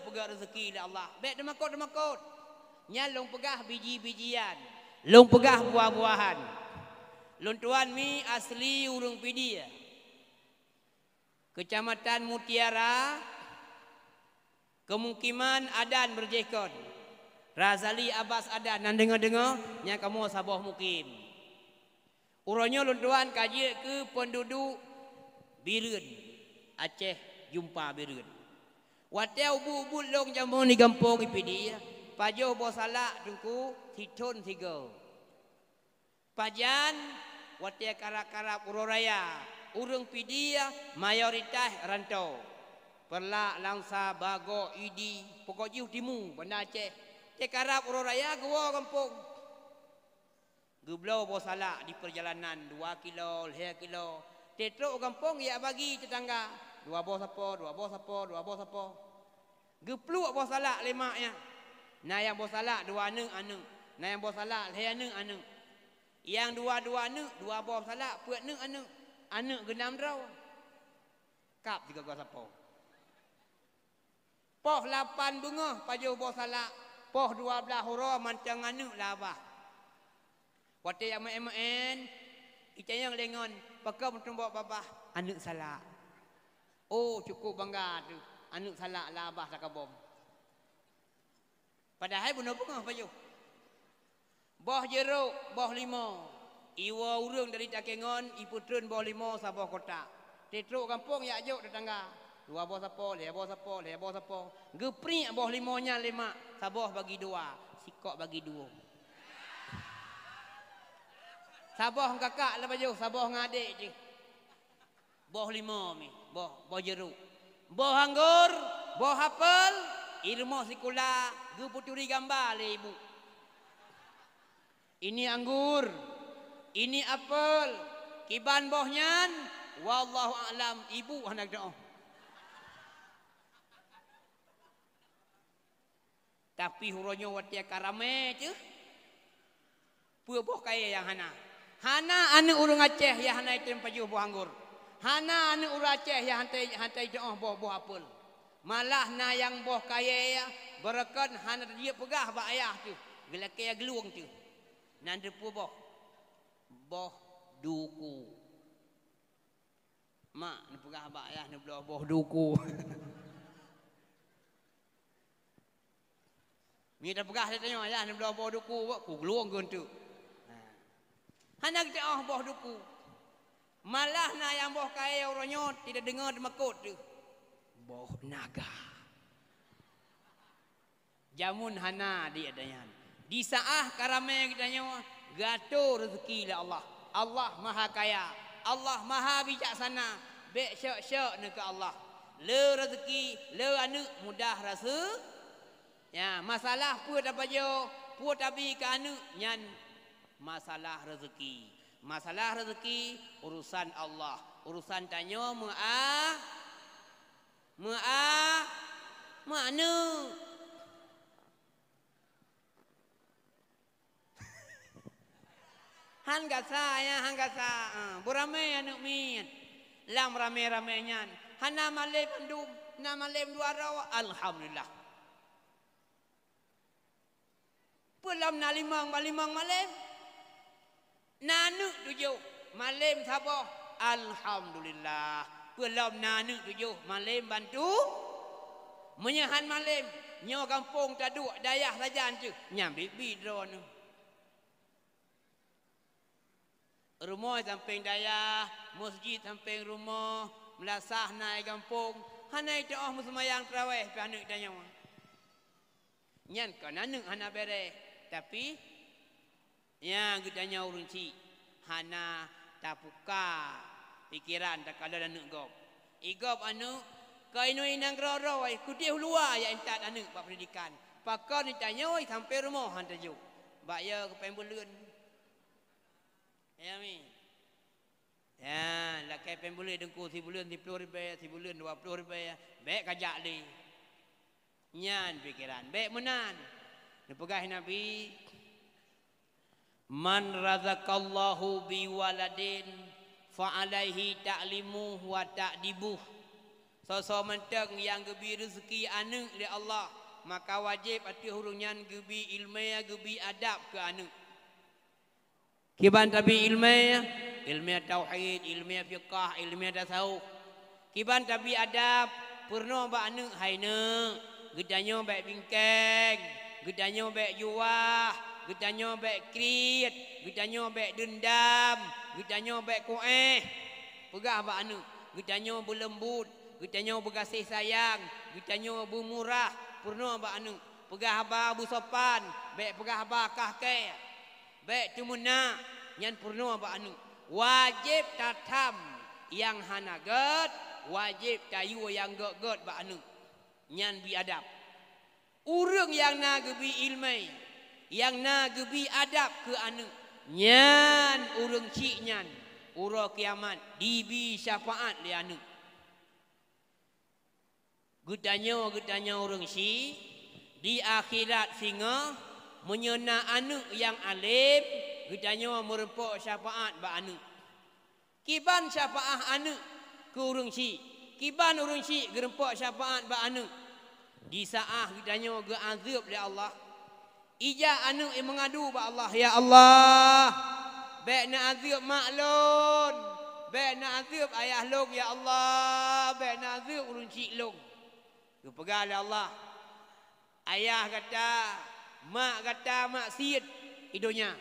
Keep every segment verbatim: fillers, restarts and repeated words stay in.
peugah rezeki lé Allah. Bék teumakot-teumakot. Nyan lôn peugah biji-bijian. Lôn peugah buah-buahan. Lôn tuan mi asli ureuëng Pidie. Kecamatan Mutiara, kemungkinan adan beurjéh kon. Razali Abbas adan nan deungoe-deungoe, nyang kamoe saboh mukim. Uroe nyoe lôn tuan ka jeuet keu peunduduek Bireuen, Aceh Jumpa Bireuen. Watée ubit-ubit lôn jameun di gampông Pidie, pajoh boh salak teungku sithon sigoe. Pajan watée karab-karab uroe raya, ureuëng Pidie mayoritas rantô. Peureulak, Langsa, Bagoe, Idi, pokok jih timu Banda Aceh. Teukarab uroe raya geuwoe gampông. Geubloe boh salak di peurjalanan dua kilo, lhée kilo. Teutrok gampông jak bagi teutangga, dua boh sapo, dua boh sapo, dua boh sapo. Geupluek boh salak lé mak nyan. Na nyang boh salak dua aneuëk, aneuëk. Na nyang boh salak lhée aneuëk, aneuëk. Nyang dua-dua aneuëk, dua boh salak peuet aneuëk, aneuëk. Aneuëk geunam droe. Kab sigoe-goe sapo. Poh lapan beungoh pajoh boh salak, poh dua blaih uroe mantong aneuëk lam babah. Watée jak meu'én-meu'én, itanyong lé ngon, "Pakon meutumbok babah?" "Aneuëk salak." Oh, cukup bangga teuh, aneuëk salak lam babah takabom. Padahai bunoe beungoh pajoh. Boh jeurok, boh limo. Iwoe ureuëng dari Takengon, ipeutreun boh limo saboh kotak. Teutrok gampông jak jok teutangga. Dua boh sapo, lhée boh sapo, lhée boh sapo. Geupriek boh limo nyan lé mak, saboh bagi dua, sikok bagi dua. Saboh ngon kakak lam pajoh, saboh ngon adek jih. Boh limo mi, boh, boh jeurok. Boh anggor, boh apel, i rumoh sikula geupeuturi gamba lé ibu. Ini anggur, ini apel, kiban boh nyan, wallahu a'lam, ibu hana geudoh. Tapi uroe nyoe watée ka ramé teuh, peue boh kayée nyang hana? Hana aneuëk ureuëng Aceh nyang hana item pajoh boh anggor. Hana aneuëk ureuëng Aceh nyang hana, hana itu'oh boh, boh apel. Malah na nyang boh kayée beureukat hana teujeuet peugah bak ayah teuh, geulakée geulueng teuh. Nan teupeue boh? Boh duku. Mak neupeugah bak ayah neubloe boh duku. Meunyoe tapeugah lé tanyoe, "Ayah neubloe boh duku," ku geulueng geunteuk. Hana geuteu'oh boh duku. Malah na nyang boh kayée uroe nyoe tidak deungoe teumakot teuh. Boh naga. Jameun hana di adanyan. Di saát ka ramé geutanyoe, geuatô reuzeuki lé Allah. Allah Maha Kaya, Allah Maha Bijaksana. Bék syok-syok neuh keu Allah. Le reuzeuki, le aneuëk mudah raseuki. Ya, masalah peue tapajoh, peue tabi keu aneuëk nyan masalah reuzeuki. Masalah reuzeuki urusan Allah. Urusan tanyoe meu'a, meu'a, meu'aneuëk. Han gasa, ya, han gasa. Ah, beuramé aneuëk miet. Lam ramé-ramé nyan, hana malém mandum, na malém dua droe, alhamdulillah. Peulom na limong, ba limong malém. Na aneuëk tujoh, malém saboh, alhamdulillah. Peulom na aneuëk tujoh, malém bantu. Meunyoe han malém, nyoe gampông taduek dayah sajan teuh, nyan biet-biet droeneuh. Rumoh sampéng dayah, meuseujid sampéng rumoh, meulasah na i gampông, hana iteu'oh meuseumayang teurawéh pih aneuëk tanyoe. Nyan kon aneuëk hana béreh, tapi nyang geutanyoe ureuëng chik hana tapuka pikeran takalon aneuëk gob. I gob aneuëk ka inoe inong keudroe-droe, keudeh u luwa jak intat aneuëk bak peundidikan. Pakon itanyoe sampéng rumoh han tajok. Bak yo keu péng buleuen. Ya, mi. Ya, lakée péng buleuen teungku sibuleuen siploh ribée, sibuleuen dua ploh ribée, bék kajak lé. Nyan pikeran, bék meunan. Neupeugah Nabi, "Man razaqallahu bi waladin fa alaihi ta'limuhu wa ta'dibuh." Soe-soe mantong nyang geubi reuzeuki aneuëk lé Allah, maka wajéb ateueh ureuëng nyan geubi iéleumé, geubi adab keu aneuëk. Kiban tabi iéleumé, iéleumé tauhid, iéleumé fiqah, iéleumé tasawuf. Kiban tabi adab, peurunoe bak aneuëk, "Hai neuëk, geutanyoe bék bingkeng, geutanyoe bék juwah, geutanyoe bék kriet, geutanyoe bék deundam, geutanyoe bék kuéh." Peugah bak aneuëk, "Geutanyoe beuleumbot, geutanyoe beugaséh sayang, geutanyoe beumurah." Peurunoe bak aneuëk, peugah haba beusopan, bék peugah haba kahkée. Bék teumeunak, nyan peurunoe bak aneuëk. Wajéb tatham nyang hana gét, wajéb tayue nyang gét-gét bak aneuëk. Nyan bi adab. Ureuëng nyang na geubi iéleumé, nyang na geubi adab keu aneuëk, nyan ureuëng chik nyan uroe kiamat dibi syafaat lé aneuëk. Geutanyoe, geutanyoe ureuëng chik, di akhirat singoh, meunyoe na aneuëk nyang além, geutanyoe meureumpok syafaat bak aneuëk. Kiban syafaat aneuëk keu ureuëng chik, kiban ureuëng chik geureumpok syafaat bak aneuëk. Di saát geutanyoe geuazeueb lé Allah, ijak aneuëk meungadu bak Allah, "Ya Allah, bék neuazeueb mak lôn, bék neuazeueb ayah lôn, ya Allah, bék neuazeueb ureuëng chik lôn." Geupeugah lé Allah, "Ayah gata, mak gata maksiet i donya."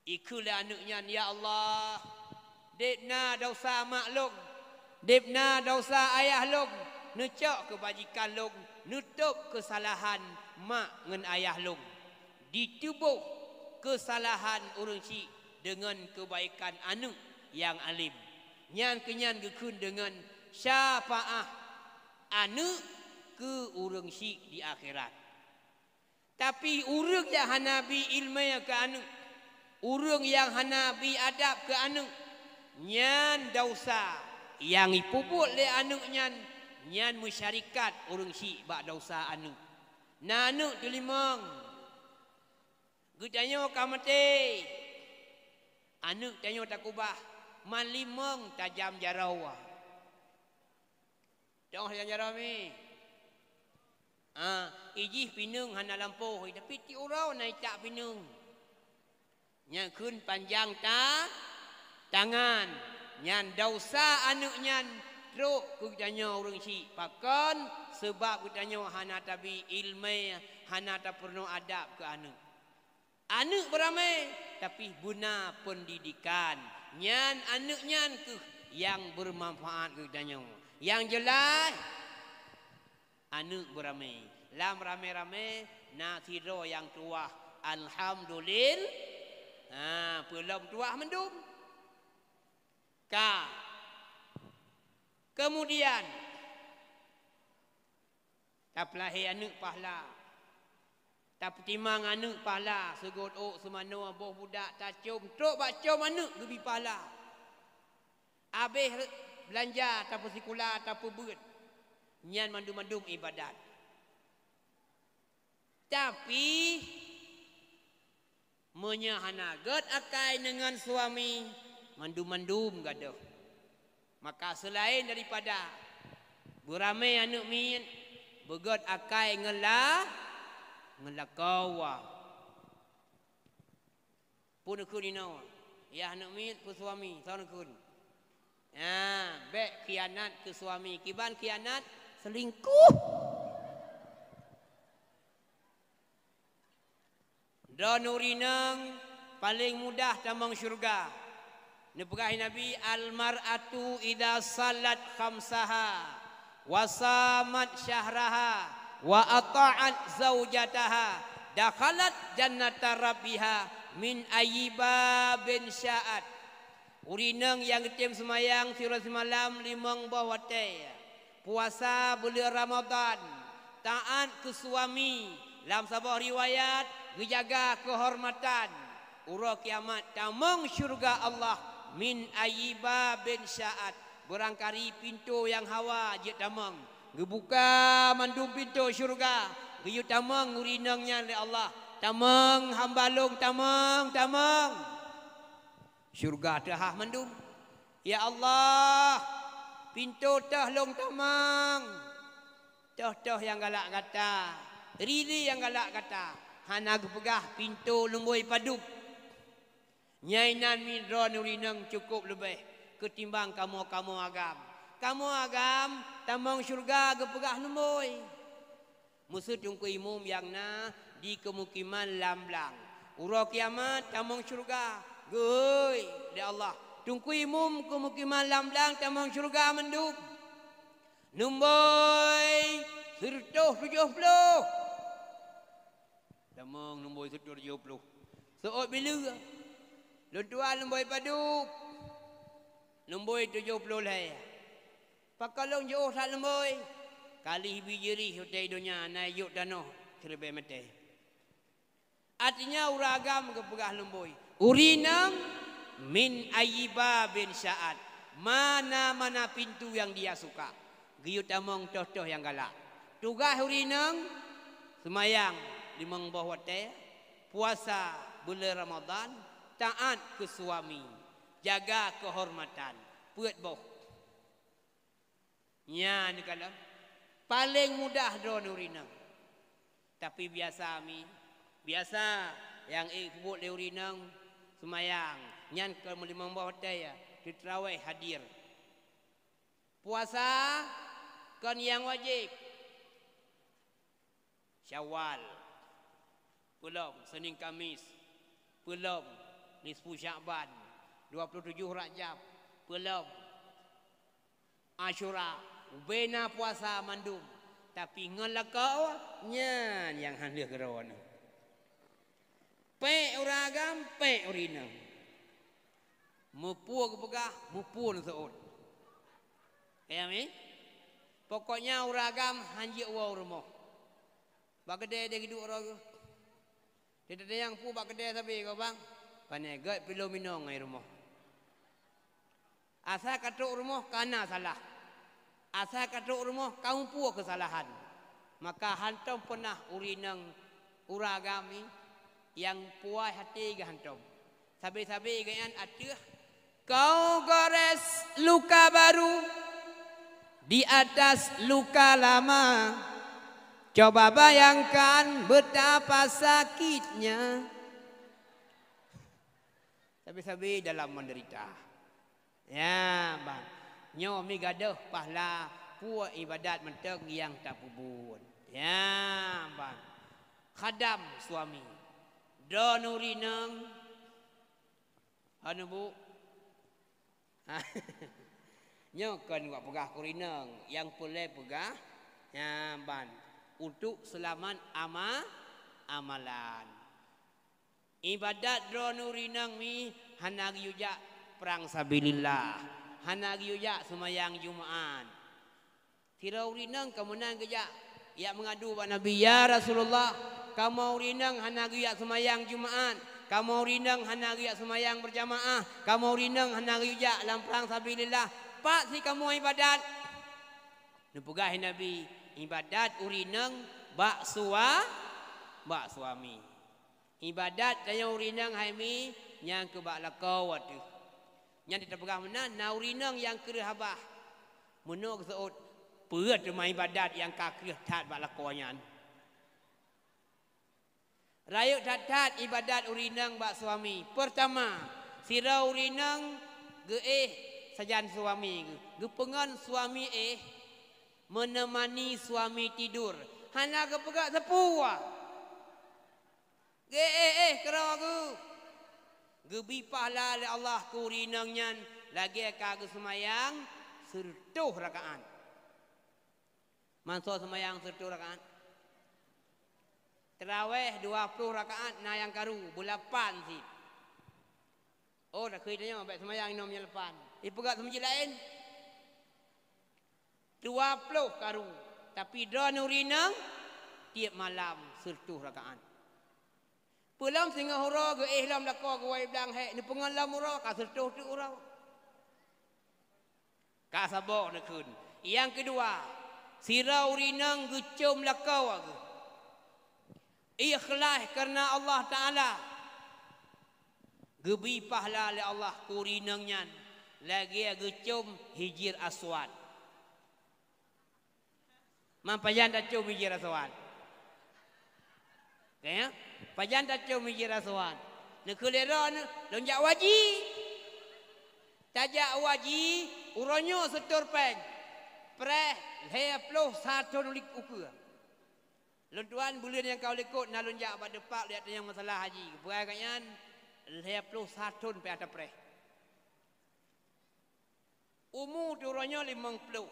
Ikheun lé aneuëk nyan, "Ya Allah, deb na desya mak lôn, deb na desya ayah lôn, neucok keubajikan lôn, neutôb keusalahan mak ngon ayah lôn." Diteuboh keusalahan ureuëng chik deungon keubaikan aneuëk nyang além. Nyan keuh nyan geukheun deungon syafaat aneuëk keu ureuëng chik di akhirat. Tapi ureuëng nyang hana bi iéleumé keu aneuëk, ureuëng nyang hana bi adab keu aneuëk, nyan desya nyang jipeubuet lé aneuëk nyan, nyan meusyarikat ureuëng chik bak desya aneuëk. Na aneuëk teulimong, geutanyoe ka maté, aneuëk tanyoe takubah, man limong tajam jaroe. Toh nyang jaroe mi. Ah, ijih pineung hana lampôh, tapi tiep uroe na itak pineung. Nyang kheun panjang ta-, tangan. Nyan desya aneuëk nyan trok keu geutanyoe ureuëng chik. Pakon? Sabab geutanyoe hana tabi iéleumé, hana tapeurunoe adab keu aneuëk. Aneuëk beuramé, tapi beuna peundidikan. Nyan aneuëk nyan keuh nyang beumanfaat keu geutanyoe. Nyang jeulaih, aneuëk beuramé. Lam ramé-ramé na sidroe nyang tuwah. Alhamdulil-, ha, peulom tuwah mandum. Ka. Keumudian, tapeulahé aneuëk pahala. Tapeutimang aneuëk pahala, seugot ôk, seumanoe, boh budak, tacôm, trok bak com aneuëk geubi pahala. Abéh beulanja, tapeusikula, tapeubeuet. Nyan mandum-mandum iébadat. Tapi, meunyoe hana gét akai deungon suami, mandum-mandum gadôh. Maka seulaén daripada beuramé aneuëk miet, beugét akai ngon la-, ngon lakoe. Peue neukheun inoe? Yah aneuëk miet, peue suami, soe neukheun? Nah, bék khianat keu suami. Kiban khianat? Selingkuh. Droeneuh ureuëng inong paleng mudah tamong syeuruga. Neupeugah Nabi, "Al-mar'atu idza shalat khamsaha, wa shamat syahraha, wa atha'at zaujataha, dakhalat jannata rabbiha min ayyi babin sya'at." Ureuëng inong nyang geutem seumayang siuroe simalam limong boh watée, puasa buleuen Ramadhan, taát keu suami, lam saboh riwayat, geujaga keuhormatan, uroe kiamat tamong syeuruga Allah min ayyi babin sya'at, beurangkari pintoe nyang hawa jeuet tamong. Geubuka mandum pintoe syeuruga, geuyue tamong ureuëng inong nyan lé Allah. "Tamong hamba lôn, tamong, tamong!" Syeuruga teuhah mandum. "Ya Allah, Pintoe toh lôn tamong. Toh-toh nyang galak gata, rili nyang galak gata, hana geupeugah pintoe lumboi padub. Nyan inan mi droeneuh ureueng inong cukôp leubeh keutimbang kamoe-kamoe agam. Kamoe agam tamong syeuruga geupeugah lumboi. Meuseu Teungku Imum nyang na di keumukiman lam blang. Uroe kiamat tamong syeuruga, geuhôi lé Allah. Teungku Imum keumukiman lam blang tamong syeuruga mandum. Lumboi sireutôh tujoh ploh. Tamong lumboi sireutôh tujoh ploh. Seuôt bileue. Lôn tuan lumboi padub. Lumboi tujoh ploh lhèe. Pakon lôn jiôh that lumboi? Ka lheuh bi jirih watèe donya na jok tanoh siribèe mètè. Artinya ureueng agam geupeugah lumboi. Ureueng inong min ayyi babin sya'at. Mana-mana pintu yang dia suka. Geuyue tamong toh-toh nyang galak. Tugaih ureueng inong, seumayang limong boh watèe, puasa buleuen Ramadhan, taat keu suami, jaga keuhormatan, peuet boh. Nyan kalon paléng mudah droeneuh ureueng inong. Tapi biasa mi, biasa nyang ék peubuet lé ureueng inong seumayang, nyan kon meulimong boh watèe ya, teurawèh hadir. Puasa kon nyang wajéb. Syawal, peulom Senin Kamis, peulom nisfu Sya'ban, dua puluh tujoh Rajab, peulom Asyura, ubena puasa mandum, tapi ngon lakoe nyan nyang hana lheueh keudroe. Pék ureueng agam, pék ureueng inong. Meupue geupeugah, meupue neuseuôt. Ka ya mi? Pokoknya ureueng agam han jeuet woe u rumoh. Bak keudè deh geuduek droe geuh. Teuntèe nyang peue bak keudè sabe keu bang. Pane gèt pih lôn inong ngon rumoh. Asai ka trok rumoh ka na salah. Asai ka trok rumoh ka muphom keusalahan. Maka hantom peunah ureueng inong ureueng agam nyang puas até geuhantom. Sabe-sabe geuhnyan ateueh kau gores luka baru di atas luka lama. Coba bayangkan betapa sakitnya. Sabe-sabe dalam menderita. Ya, ban. Nyoe mi gadôh pahala peue ibadat mantong nyang tapeubuet. Ya, ban. Khadam suami. Droeneuh ureueng inong. Hana bu. Nyoe kon wak peugah keu ureueng inong, nyang peureulèe peugah, ya, ban. Untuk seulamat ama-, amalan. Ibadat droeneuh ureueng inong mi hana geuyue jak prang sabilillah, hana geuyue jak seumayang Jumat. Sidroe ureueng inong ka meunan geujak, jak meungadu bak Nabi, "Ya Rasulullah, kamoe ureueng inong hana geuyue jak seumayang Jumat, kamoe ureueng inong hana geuyue jak seumayang beurjamaah, kamoe ureueng inong hana geuyue jak lam prang sabilillah. Pat sit kamoe ibadat?" Neupeugah lé Nabi, "Ibadat ureueng inong bak sua-, bak suami." Ibadat tanyoe ureueng inong hai mi nyang keu bak lakoe ateueh. Nyan teupeugah meunan, na ureueng inong nyang kreueh babah. Meunoe geuseuôt, peue teuma ibadat nyang ka kreueh that bak lakoe nyan? Rayeuk that-that ibadat ureueng inong bak suami. Peurtama, sidroe ureueng inong geuéh sajan suami geuh, geupeungon suami éh, menemani suami tidur. Hana geupeugah sapeue. Geuéh-éh keudroe geuh. Geubri pahala lé Allah keu ureueng inong nyan lagèe ka geuseumayang sireutôh rakaat. Man soe seumayang sireutôh rakaat? Teurawèh dua ploh rakaat na nyang karu, beulapan sit. Oh, takheun tanyoe bèk seumayang inong nyang lapan. Ipeugah seumeujid laén. Dua ploh karu, tapi droeneuh ureueng inong tiep malam sireutôh rakaat. Peulom singoh uroe geuéh lom lakoe geuwoe blang hék, neupeungon lom uroe ka sireutôh teuk uroe. Ka saboh neukheun. Nyang keudua, sidroe ureueng inong geucôm lakoe geuh. Ikhlaih kareuna Allah Taala. Geubri pahala lé Allah keu ureueng inong nyan lagèe geucôm Hijir Aswad. Man pajan tacom Hijir Aswad? Ka, ya? Pajan tacom Hijir Aswad? Neukheun lé droeneuh, lôn jak u haji. Tajak u haji, uroe nyoe seutôt péng. Preh lhèe ploh sa thon ukeue. Lôn tuan, buleuen nyang ka u likôt na lôn jak bak Depak, lôn jak tanyong masalah haji. Geupeugah gobnyan, lhèe ploh sa thon pih ata preh. Umu teuh uroe nyoe limong ploh.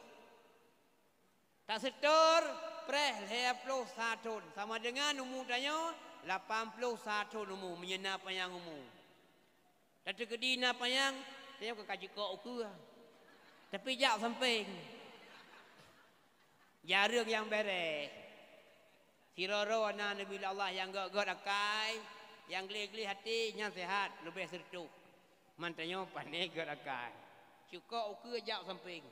Taseutôt preh lhèe ploh sa thon, sama deungon umu tanyoe lapan ploh sa thon umu, meunyoe na panyang umu. Tateukeudi na panyang, tanyoe ka kaceukok ukeue. Tapi jak sampéng. Jareueng nyang bèrèh. Sidroe-droe na neubi lé Allah nyang gèt-gèt akai, nyang gleh-gleh até, nyan seuhat, leubeh seureutoh. Man tanyoe pané gèt akai. Ceukok ukeue jak sampéng.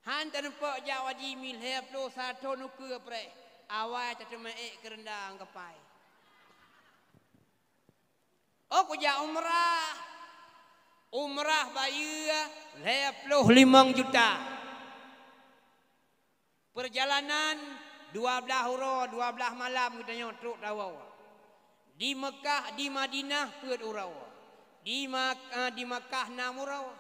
Han taneupok jak u haji, mi lhèe ploh sa thon ukeue preh. Awai tateumèe ék keureundang kapai. Oh, kujak umrah. Umrah bayeue lhèe ploh limong juta. Peurjalanan dua blaih uroe, dua blaih malam geutanyoe trok tawoe. Di Meukah, di Madinah peuet uroe. Di Mak-, eh, di Makkah nam uroe.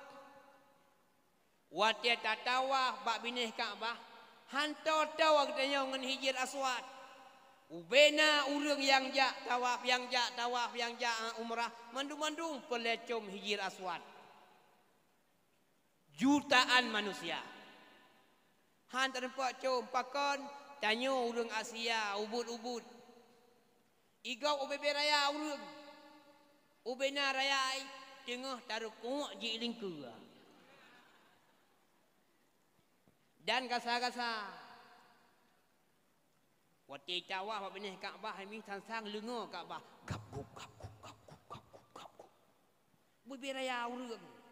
Watèe tatawaf bak binéh Ka'bah, han toe-toe geutanyoe ngon Hijir Aswad. Ubena ureueng nyang jak tawaf, nyang jak tawaf, nyang jak, eh, umrah, mandum-mandum peureulèe com Hijir Aswad. Jutaan manusia. Han taneupok com, pakon? Tanyoe ureueng Asia, ubit-ubit. Igob ubé-bé raya ureueng. Ubena raya ai, teungoh tareukok jih lingkeue. Dan gasa-gasa. Watèe tawaf bak binéh Ka'bah, mi sang-sang leungoe Ka'bah. Gap gup, gap gup, gap gup, gap gup, gap gup. Ubé-bé raya ureueng.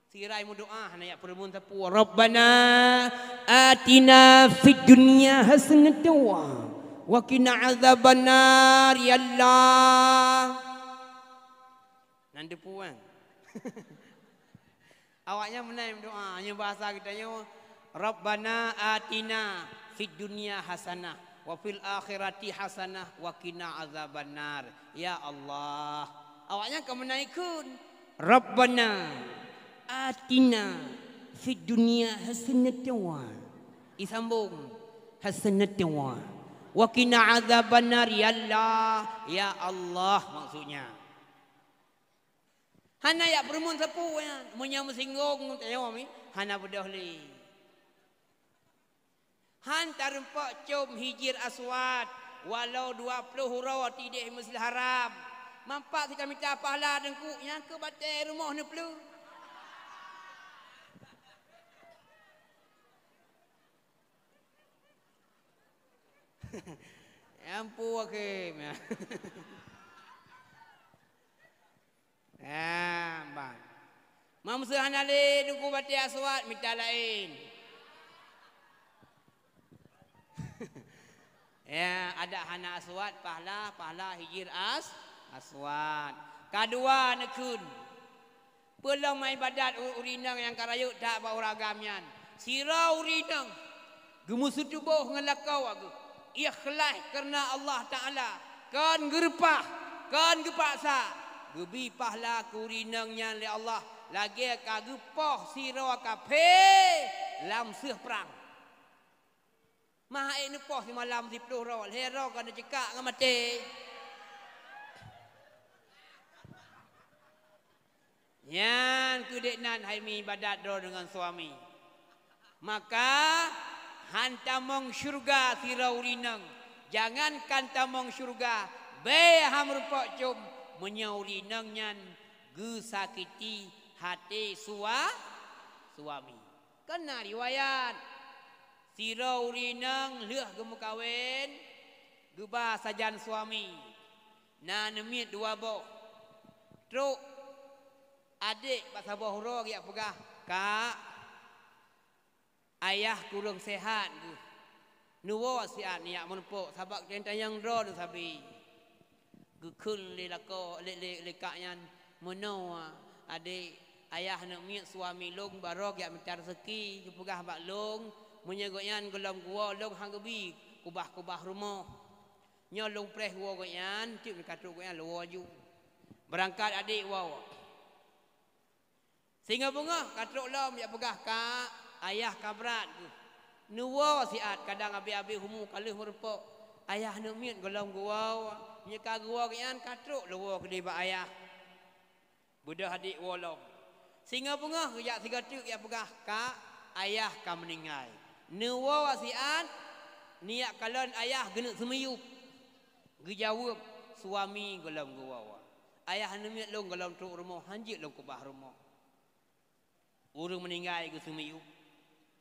Sira meudoa hana jak peureumeun sapeue. Rabbana atina fid dunya hasanatan wa qina adzabannar, ya Allah. Nan teupeue, eh? Awaknyan meunan meudoa, nyoe bahasa geutanyoe, "Rabbana atina fid dunya hasanah wa fil akhirati hasanah wa qina azabannar." Ya Allah. Awaknyan ka meunan kheun, "Rabbana atina fid dunya hasanatan wa," isambong, "hasanatan wa qina azabannar," ya Allah, ya Allah maksudnya. Hana jak peureumeun sapeue nyan, meunyoe meusinggong ngon tanyoe mi, hana beudôh lé. Han tareumpak com Hijir Aswad, walau dua ploh uroe tideh Masjidil Haram. Mampak sitamita pahala Teungku, nyang keu batée rumoh neupleueh. Ya ampun, akhé. Ya, ban. Meuseuh hana lé Teungku batée Aswad, mita laén. Ya, adak hana Aswad, pahala, pahala Hijir As-, Aswad. Kadua neukheun. Peue lom iébadat u-, ureuëng inong nyang ka rayeuk that bak ureuëng agam nyan. Sidroe ureuëng inong geumeuseutuboh ngon lakoe geuh, ikhlaih kareuna Allah Taala, kon geureupah, kon geupaksa, geubi pahala keu ureuëng inong nyan lé Allah lagée ka geupoh sidroe kafé lam seueh prang. Mah ék neupoh simalam siplôh droe, lhée droe ka neuceukak ngon maté. Nyan keuh dék nan hai meuiébadat droe deungon suami. Maka, han tamong syeuruga sidroe ureuëng inong. Jangankan tamong syeuruga, bék han meurumpok com meunyoe ureuëng inong nyan geusakiti até sua-, suami. Kan na riwayat, sidroe ureuëng inong lheueh geumeukawen, geuba sajan suami, na neumiet dua boh. Trok adék bak saboh uroe geujak peugah, "Kak, ayah kureueng seuhat geuh. Neuwoe siat neujak meurumpok sabab teuntanyong droeneuh sabe." Geukheun lé lakoe, lé, lé, lé kak nyan, "Meunoe, adék, Ayah aneuk miet suami lôn baroe geujak mita reuseuki, geupeugah bak lôn, meunyoe gobnyan gohlom geuwoe lôn han geubi kubah-kubah rumoh. Nyoe lôn preh woe gobnyan, tiep ka trok gobnyan lôn woe ju. Beurangkat adék woe. Singoh beungoh ka trok lom jak peugah, "Kak, ayah ka brat geuh. Neuwoe siat, kadang abéh-abéh umu ka lheueh meurumpok. Ayah aneuk miet gohlom geuwoe, nyoe ka geuwoe gobnyan ka trok lôn woe keudeh bak ayah." Beudôh adék woe lom. Singoh beungoh geujak sigoe teuk jak peugah, "Kak, ayah ka meuninggai. Neuwoe siat, neujak kalon ayah geuneuk seumiyueb." Geujaweueb, "Suami gohlom geuwoe. Ayah aneuk miet lôn gohlom trok rumoh, han jeuet lôn kubah rumoh." Ureuëng meuninggai geuseumiyueb.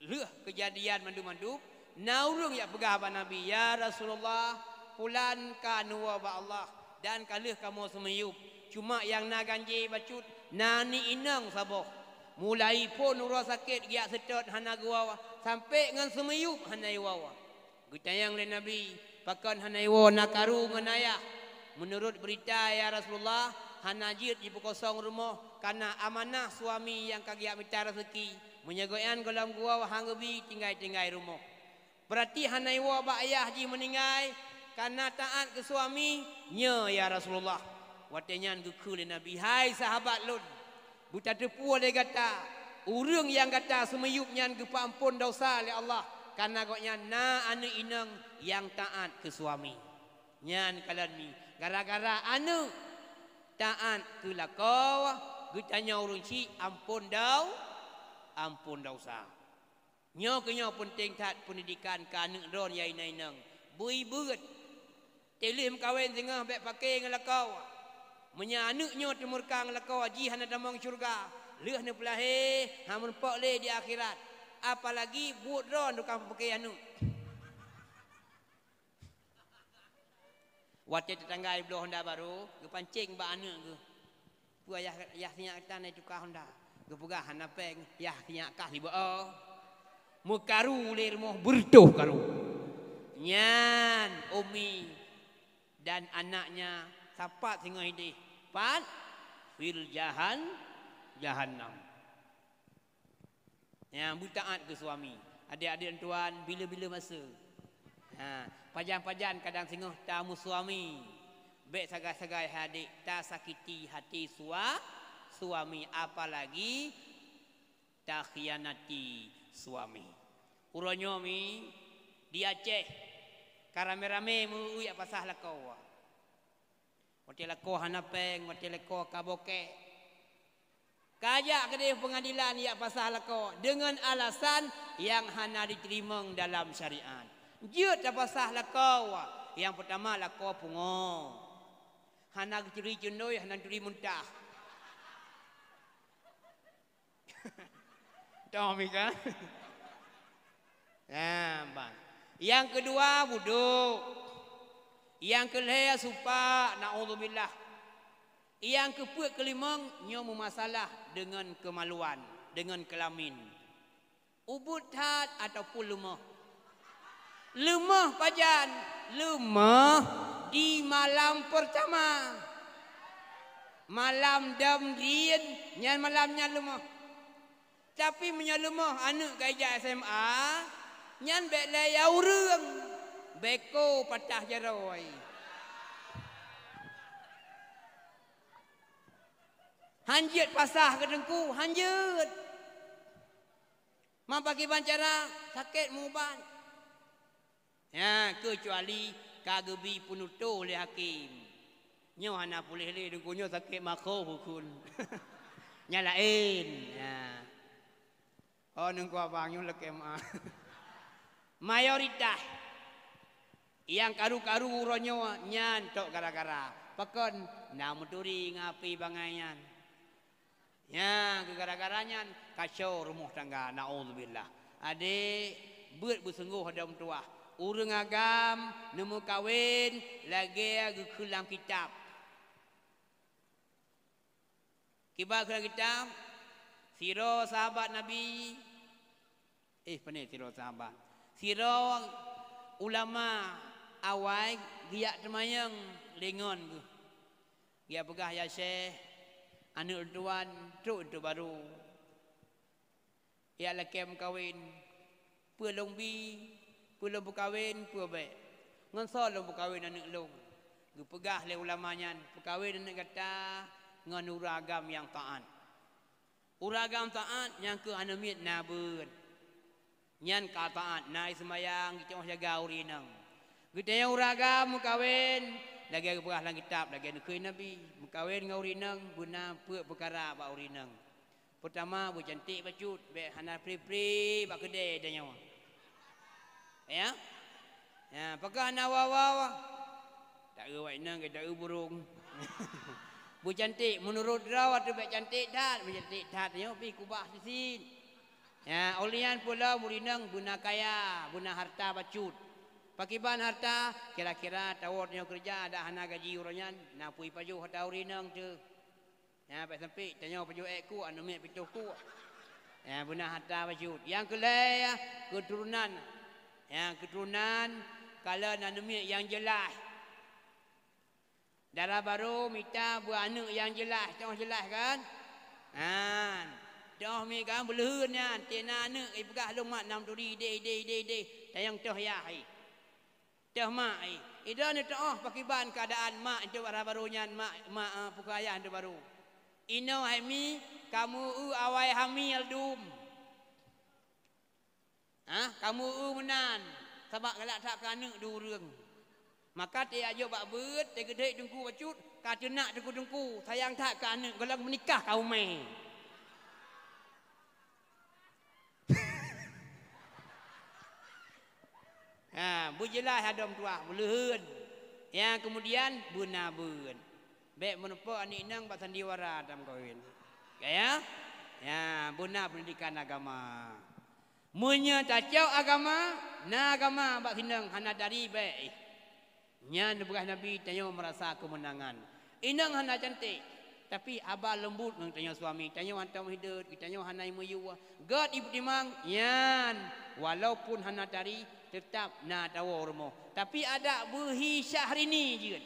Lheueh keujadian mandum-mandum, na ureuëng jak peugah bak Nabi, "Ya Rasulullah, pulan ka neuwoe bak Allah dan ka lheueh kamoe seumiyueb. Cuma nyang na ganjé bacut, na aneuk inong saboh. Mulai phon uroe sakét geujak seutôt hana geuwoe, sampoe ngon seumiyueb hana iwoe." Geutanyong lé Nabi, "Pakon hana iwoe, na karu ngon ayah?" "Meunurot beurita, ya Rasulullah, hana jeuet jipeukosong rumoh, kareuna amanah suami nyang ka geujak mita reuseuki. Meunyoe gobnyan gohlom geuwoe han geubi tinggai-tinggai rumoh. Beurati hana iwoe bak ayah jih meuninggai kareuna taát keu suami?" "Nyo, ya Rasulullah." Watée nyan geukheun lé Nabi, "Hai sahabat lôn, beutateupeue lé gata, ureuëng nyang gata seumiyueb nyan geupeuamphon desya lé Allah, kareuna gobnyan na aneuk inong nyang taát keu suami." Nyan kalon mi, gara-gara aneuk taát keu lakoe, geutanyoe ureuëng chik amphon dau-, amphon desya. Nyoe keuh nyoe peunteng that peundidikan keu aneuk droe nyang inong-inong. Beu-i beuet. Teuh lheueh meukawen singoh bék paké ngon lakoe. Meunyoe aneuk nyoe teumurka ngon lakoe, jih hana tamong syeuruga, lheueh neupeulahé, han meurumpok lé di akhirat. Apalagi buet droe tukang paké aneuk. Watée teutanggai bloe honda barô, geupancéng bak aneuk geuh. "Peue yah, yah sinyak tan na tuka honda?" Geupeugah, "Hana péng, yah sinyak kah libak." Meukaru lé rumoh beureutoh karu. Nyan umi dan anaknya sapat singoh idéh. Pat? Fil jahan-, jahannam. Nyang beutaát keu suami. Adik-adik tuan, bila-bila masa. Ha, pajan-pajan kadang singoh tameusuami. Bék sagai-sagai hai adik tasakiti hati sua-, suami, apalagi takhianati suami. Uroe nyoe mi di Aceh ka ramé-ramé meu-ui jak pasah lakoe. Watée lakoe hana péng, watée lakoe ka bokek. Ka jak keudeh peungadilan jak pasah lakoe deungon alasan nyang hana jiteurimong dalam syariat. Jeuet tapasah lakoe, nyang peutama lakoe pungo. Hana geuturi ceundoi, hana geuturi muntah. Toh mi ka? Nah, ban. Nyang keudua, budok. Nyang keulhée, supak, naudzubillah. Nyang keupeuet, keulimong, nyoe meumasalah deungon keumaluan, deungon keulamin. Ubit that ataupun leumoh? Leumoh pajan? Leumoh di malam peurtama. Malam dam dien, nyan malam nyan leumoh. Tapi meunyoe leumoh aneuk ka ijak S M A, nyan bék lé ya ureuëng, beko patah jaroe. Han jeuet pasah keu teungku, han jeuet. Ma pakriban cara sakét meuubat. Nyan, keucuali ka geubi peunutoh lé hakém. Nyoe hana puléh lé, deungon nyoe sakét makho bukon. Nyan laén. Nyan. Oh, deungon abang nyoe lakée meuah. Mayoritas nyang karu-karu uroe nyoe nyan tok gara-gara. Pakon? Na meuturi ngon api bangai nyan. Nyang keu gara-gara nyan kacau rumoh tangga, naudzubillah. Adék, beuet beuseunggoh lam tuah. Ureuëng agam neumeukawen lagée geukheun lam kitab. Kiban kheun lam kitab, sidroe sahabat Nabi, eh, pane sidroe sahabat. Sidroe ulama awai geujak teumanyong lé ngon geuh. Geujak peugah, "Ya Syekh, Aneuk lôn tuan trok linto barô, jak lakée meukawen. Peue lôn bi, peue lôn peukawen, peue bék. Ngon soe lôn peukawen aneuk lôn? Geupeugah lé ulama nyan, peukawen aneuk gata ngon ureuëng agam nyang taát. Ureuëng agam taát nyang keu aneuk miet na beuet. Nyan ka taát, na seumayang, geutanyoe jaga ureuëng inong. Geutanyoe ureuëng agam meukawen, lagée geupeugah lam kitab, lagée neukheun Nabi, meukawen ngon ureuëng inong beuna peuet peukara bak ureuëng inong. Peurtama, beucanték bacut, bék hana pri-pri bak keudée tanyoe. Ya? Ya, pakon hana wawa-wawa? Taeu wak inong, taeu burong. Beucanték, meunurot droe tu bék canték that, beucanték that nyoe pih kubah sisin. Ya, óh lheueh nyan peue lom ureuëng inong beuna kaya, beuna harta bacut. Pakiban harta, kira-kira tawot nyoe keureuja dak hana gaji uroe nyan, na peue jipajoh harta ureuëng inong teuh. Ya, bék sampai tanyoe pajoh ék kuek, aneuk miet pitoh kuek. Ya, beuna harta bacut. Nyang keu lhée, keuturonan. Ya, keuturonan, kalon aneuk miet nyang jeulaih. Dara barô mita beu aneuk nyang jeulaih, toh jeulaih kan? Han. Toh mi kan beuleuheun nyan, teuh na aneuk jipeugah lôn mat nam turi, deh, deh, deh, deh. Tanyong toh yah, eh. Toh mak, eh. Idroeneuh teuoh pakiban keuadaan mak untuk dara barô nyan, mak, mak, eh, pukon ayah untuk barô. Inoe hai mi, kamoe eu awai hamil dum. Hah, kamoe eu meunan, sabab galak that keu aneuk di ureuëng. Maka teuh jak jok bak beuet, teuh geudeh teungku bacut, ka teunak teungku-teungku, sayang that keu aneuk, gohlom meunikah ka umé. Ha, beujeulaih adom tuah, beuleuheun. Nyang keumudian, beuna beuet. Bék meurumpok aneuk inong bak sandiwara tam kawin. Ya? Ya, beuna peundidikan agama. Meunyoe tacok agama, na agama bak sinong hana tari bék. Nyan neupeugah Nabi, tanyoe meurasa keumeunangan. Inong hana canték, tapi haba leumbut ngon tanyoe suami, tanyoe hantom hideue, geutanyoe hana meuyue. Gét ipeutimang, nyan walaupun hana tari, teutap na tawoe rumoh. Tapi adak beuhi Syahrini jeuet.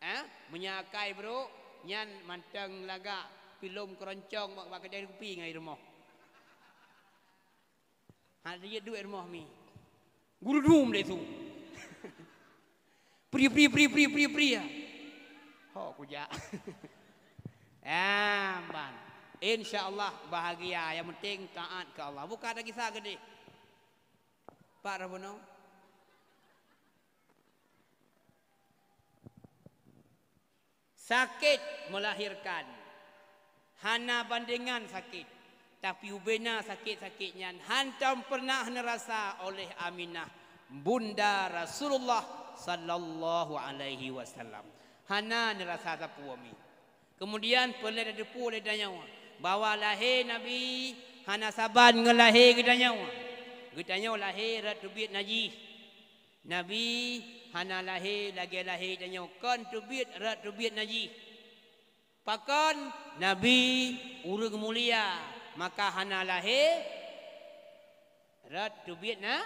Ha? Meunyoe akai brok, nyan mantong lagak pilom keuroncong bak, bak keudè kupi ngon i rumoh. Hana jeuet duek rumoh mi. Gurudum lé su. Pri, pri, pri, pri, pri, pri. Ho kujak. Ya, ban. Insya Allah bahagia. Yang penting taat ke Allah. Bukan lagi sa gede. Pak Rabono. Sakét melahirkan hana bandengan sakét, tapi ubena sakét-sakét nyan hantom pernah neurasa oleh Aminah, bunda Rasulullah sallallahu alaihi wasallam. Hana neurasa sapeue mi. Kemudian peureulée tateupeue lé tanyoe bahwa lahé Nabi hana saban ngon lahé geutanyoe. Geutanyoe lahé rot teubiet najih. Nabi hana lahé lagée lahé tanyoe, kon teubiet rot teubiet najih. Pakon? Nabi ureuëng mulia, maka hana lahé rot teubiet na,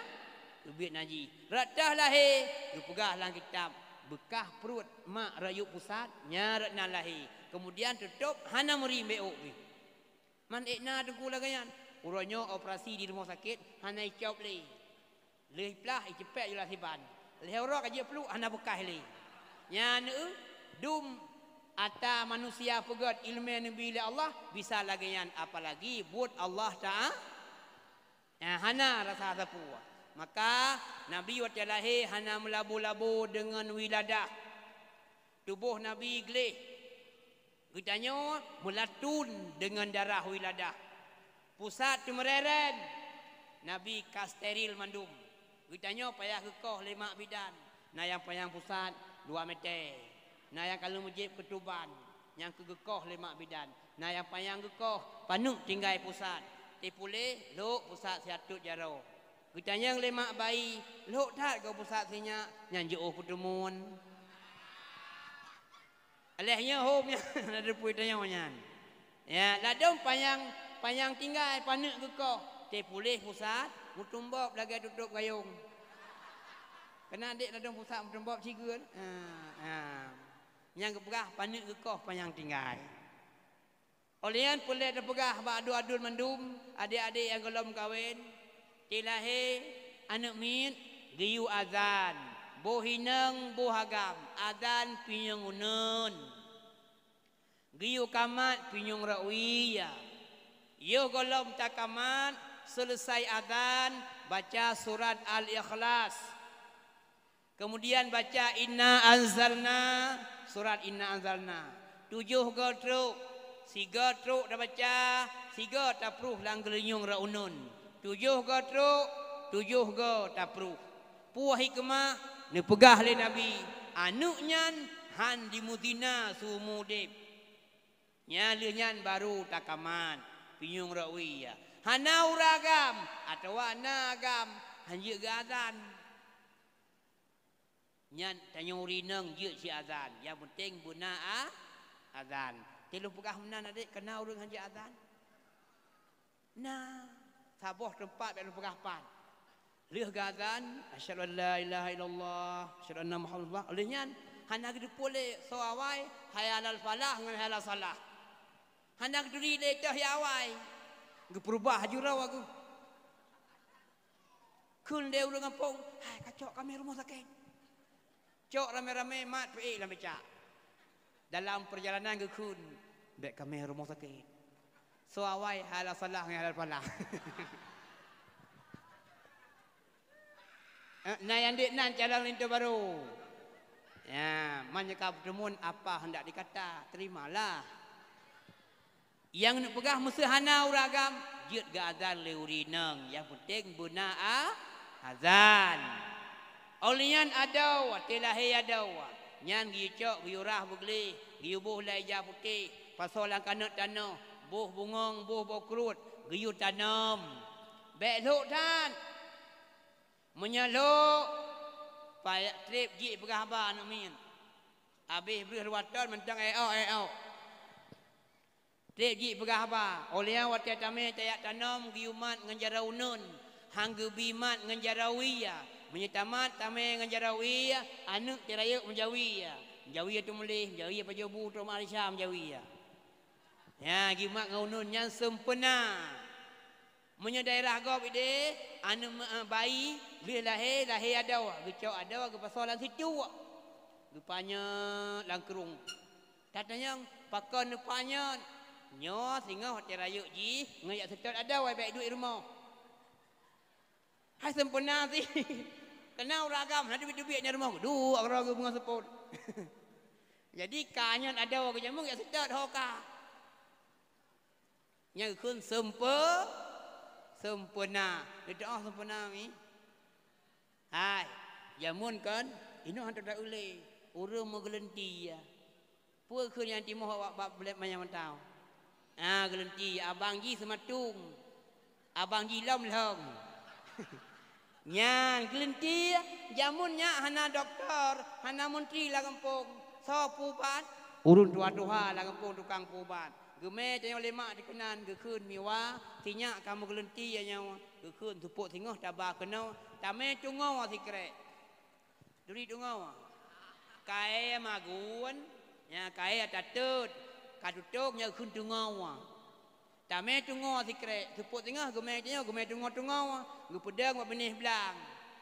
teubiet najih. Rot teuh lahé, geupeugah lam kitab, beukah pruet mak rot yub pusat, nyan rot na lahé. Keumudian teutôb hana meuri bék ôk pih. Man ék na teungku lagée nyan. Uroe nyoe operasi di rumoh sakét hana icôb lé. Lheueh iplah iceupék jula siban. Lheueh uroe ka jeuet pluek hana beukah lé. Nyan eu dum ata manusia peugét iéleumé neubi lé Allah bisa lagée nyan, apalagi buet Allah Taala. Nyang hana rasa sapeue. Maka Nabi watée lahé hana meulabo-labo deungon wiladah. Tuboh Nabi gleh. Geutanyoe meulatun deungon darah wiladah. Pusat teumeureren, Nabi ka steril mandum. Geutanyoe payah geukoh lé mak bidan. Na nyang panyang pusat dua meter. Na nyang ka lheueh meujieb keutuban, nyang keu geukoh lé mak bidan. Na nyang panyang geukoh paneuk tinggai pusat. Tipuléh lhok pusat siatot jaroe. Geutanyong lé mak bayi, lhok that goe pusat sinyak, nyan jiôh peuteumun. Aléh nyoe hom nyan na teupeu tanyoe nyan. Ya, ladôm panyang, panyang tinggai paneuk geukoh, tipuléh pusat meutumbôb lagée tutôb gayông. Keunan dék ladôm pusat meutumbôb sigeuen. Ha, ha. Nyang geupeugah paneuk geukoh panyang tinggai. Ulôn peureulée teupeugah bak aduen-aduen mandum, adék-adék nyang gohlom kawen, teulahé aneuëk miet, geuyue azan, boh inong, boh agam, azan pinyueng uneuen. Geuyue kamat pinyueng rot wie. Yoh gohlom takamat, seuleusai azan, baca surat Al-Ikhlas. Keumudian baca Inna Anzalna, surat Inna Anzalna. Tujoh goe trok, sigoe trok tabaca, sigoe tapruh lam geulinyueng rot uneuen. Tujoh goe trok, tujoh goe tapruh. Peue hikmah? Neupeugah lé Nabi, aneuëk nyan han jimeuzina seumeu udeb. Nyan lheueh nyan barô takamat, pinyueng rot wie. Hana ureuëng agam, atawa na agam, han jeuet geuazan. Nyan tanyoe ureuëng inong jeuet siazan, nyang peunteng beuna a-, azan. Teuh lôn peugah meunan adék, kana ureuëng han jeuet azan? Na, saboh teumpat bék lôn peugah pat. Lheueh geuazan, "Asyhadu an la ilaha illallah, asyhadu anna Muhammadar Rasulullah." Lheueh nyan, hana geuteupeue lé soe awai, "Hayya 'alal falah" ngon "Hayya 'alas shalah". Hana geuturi lé toh nyang awai. Geupeurubah laju droe geuh. Kheun lé ureuëng gampông, "Hai, kacok kamoe rumoh sakét." Cok ramé-ramé mat peuék lam becak. Dalam peurjalanan geukheun, "Bék kamoe rumoh sakét." Soe awai, "Hayya 'alas shalah" ngon "Hayya 'alal falah". Eh, na nyang dek nan calon linto barô. Ya, meunyoe ka beuteumeun apa hendak dikata, terimalah. Nyang neupeugah meuseuhana ureuëng agam, jeuet geuazan lé ureuëng inong, nyang peunteng beuna a-, azan. Óh lheueh nyan adoe, watée lahé adoe, nyan geuyue cok, geuyue rhah beugleh, geuyue boh lam ija putéh, pasoe lam keuneuk tanoh, boh bungong, boh boh kruet, geuyue tanom. Bék lhok that. Meunyoe lhok, payah treb jih peugah haba aneuëk miet. Abéh breueh dua thon mantong éok-éok. Treb jih peugah haba, óh lheueh nyan watée tamé tajak tanom geuyue mat ngon jaroe uneuen, han geubi mat ngon jaroe wie. Meunyoe tamat tamé ngon jaroe wie, aneuëk teuh rayeuk meujawie. Meujawie teumuléh, meujawie pajoh bu, teuma Malaysia meujawie. Nyan, geumat ngon uneuen nyan seumpeuena. Meunyoe daerah gob ideh, aneuëk meu-, eh, bayi, lheueh lahé, lahé adoe, geucok adoe, geupasoe lam sicuek. Geupanyöt lam krueng. Tatanyong, "Pakon neupanyöt?" "Nyoe singoh watée rayeuk jih, ngon jak seutôt adoe, bék duek rumoh." Hai seumpeuena sih. Keunan ureuëng agam, hana teubiet-teubiet nyan rumoh, duek keudroe geuh beungoh seupôt. Jadi, ka nyang adoe geujameun jak seutôt ho ka. Nyang geukheun seumpe-, seumpeuena. Neutu'oh seumpeuena mi? Hai, jameun kon, inoe han teuda ulée, ureuëng meugeuleuenti ya. Peue kheun nyang timoh awak bak bleb manyang mantau? Ah, geuleuenti, abang jih seumatung. Abang jih lom lhong. Nyan, geuleuenti, jameun nyak hana dokto, hana meuntri lam gampông. Soe peuubat? Ureuëng tuha-tuha lam gampông tukang peuubat. Geumé tanyoe lé mak dikeunan geukheun miwa, sinyak kamoe geuleuenti ya nyoe, geukheun seupôt singoh taba keunoe, tamé tungoe sikrek. Duri tungoe. Kayée magun, nya kayée tatot, ka tutong nya kheun tungoe. Tamé tungoe sikrek, seupôt singoh geumé tanyoe, geumé tungoe-tungoe, geupeudong bak binéh blang.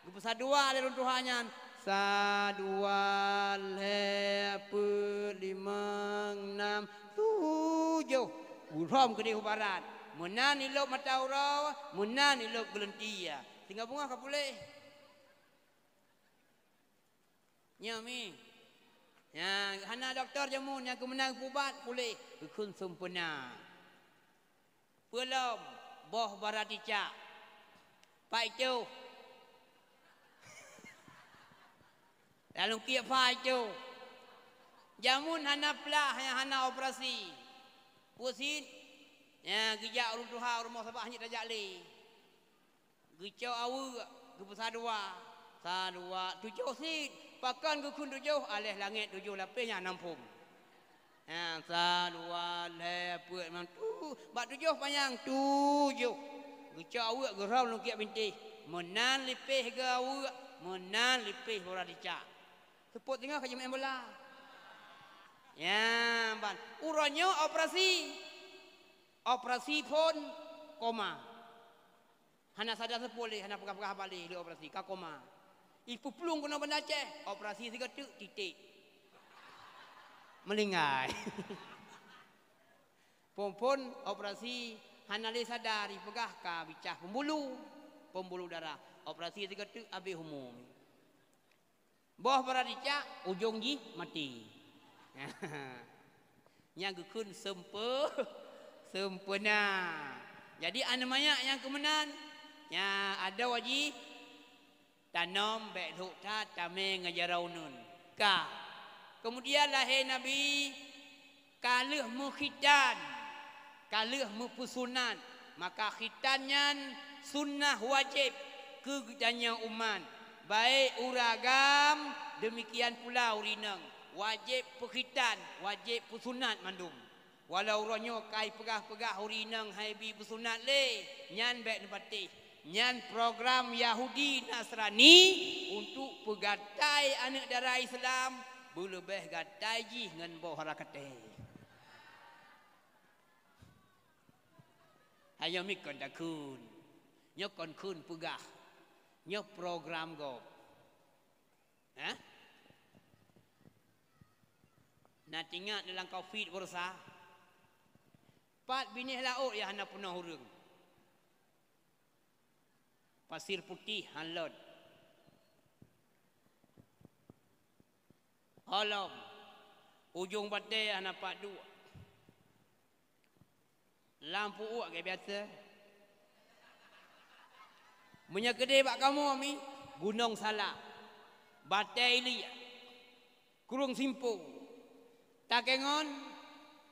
Geupeusadua lé ureuëng tuha nyan, sa, dua, lhée, peuet, limong, nam, tujoh. Gurhom keudeh u barat. Meunan ilop mata uroe, meunan ilop geuleuenti ya. Singoh beungoh ka puléh. Nyoe mi. Nyang hana dokto jameun nyang keumeunang peuubat puléh geukheun seumpeuena. Peulom boh bara ticak. Pai toh. Lam lungkiek pai toh. Jameun hana plah nyang hana operasi. Peue cit? Nyang geujak ureuëng tuha u rumoh sabab hana tajak lé. Geucok aweuek, geupeusadua. Sa, dua, tujoh cit. Pakon geukheun tujoh, aléh langét tujoh lapéh nyang nam phom. Ha, sa, dua, lhée, peuet, limong, tu-, bak tujoh panyang, tujoh. Geucok aweuek, geurhom lungkiek bintéh. Meunan lipéh geu aweuek, meunan lipéh bola ticak. Seupôt singoh ka jimeu'en bola. Ya, ban. Uroe nyoe operasi. Operasi phon, koma. Hana sadar seupôt lé, hana peugah-peugah haba lé, lheueh operasi, ka koma. Ipeuplueng keunoe Banda Aceh, operasi sigoe teuk, titék. Meuninggai. Phon-phon operasi hana lé sadar, ipeugah ka bicah peumbulu, peumbulu darah. Operasi sigoe teuk, abéh umu. Boh barat icak, ujong jih maté. Nyang geukheun seumpe-, sempurna. Jadi, aneuk manyak nyang keumeunan, nya adoe jih, tanom bék lhok that, tamé ngon jaroe uneuen. Ka. Keumudian lahé Nabi, ka lheueh meukhitan, ka lheueh meupeusunat, maka khitan nyan sunnah wajéb keu geutanyoe umat, baik ureueng agam, deumikian pula ureueng inong, wajéb peukhitan, wajéb peusunat mandum. Walau uroe nyoe ka ipeugah-peugah ureueng inong han ibi peusunat lé, nyan bék neupatéh. Nyan program Yahudi Nasrani untuk peugatai aneuk dara Islam, beuleubeh gatai jih ngon boh rakaté. Hai nyoe mi kon takheun. Nyoe kon kheun peugah. Nyoe program gob. Hah? Na teuingat dalam covid baroesa? Pat binéh laôt nyang hana peunoh ureueng. Pasir Putih han lôn. Holom, ujong batée hana pat duek. Lam pu'uek lagée biasa. Meunyoe keudeh bak kamoe mi, Gunong Salak, Batée Iliek, Krueng Simpong, Takengon,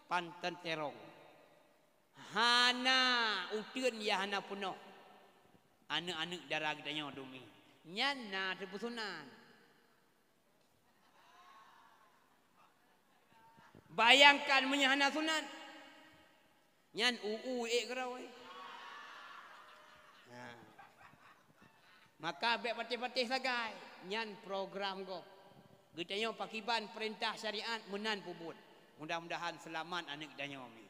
Panton Terong. Hana uteuen nyang hana peunoh aneuk-aneuk dara geutanyoe dumi. Nyan na teupeusunat. Bayangkan meunyoe hana sunat, nyan u-u ék keudroe. Nah. Maka bék patéh-patéh sagai, nyan program gob. Geutanyoe pakiban peurintah syariat meunan peubuet. Mudah-mudahan seulamat aneuk geutanyoe mi.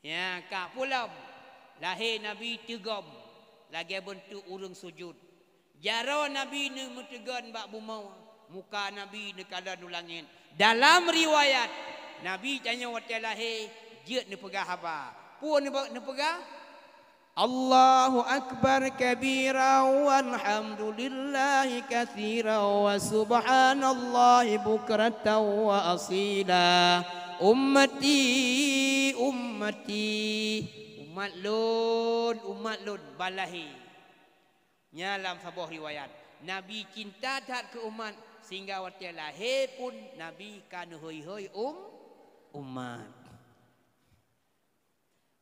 Ya, ka pulam lahé Nabi teugom lagée beuntuk ureuëng sujut. Jaroe Nabi neumeuteugon bak bumoe, muka Nabi neukalon u langét. Dalam riwayat, Nabi tanyoe watée lahé jeuet neupeugah haba. Peue neupe-, neupeugah? Allahu akbar kabira walhamdulillahi katsira wa subhanallahi bukratan wa asila. Ummati, ummati. Umat lôn, umat lôn, ban lahé. Nyan lam saboh riwayat, Nabi cinta that keu umat, sehingga watée lahé pun Nabi ka neuhôi-hôi um-, umat.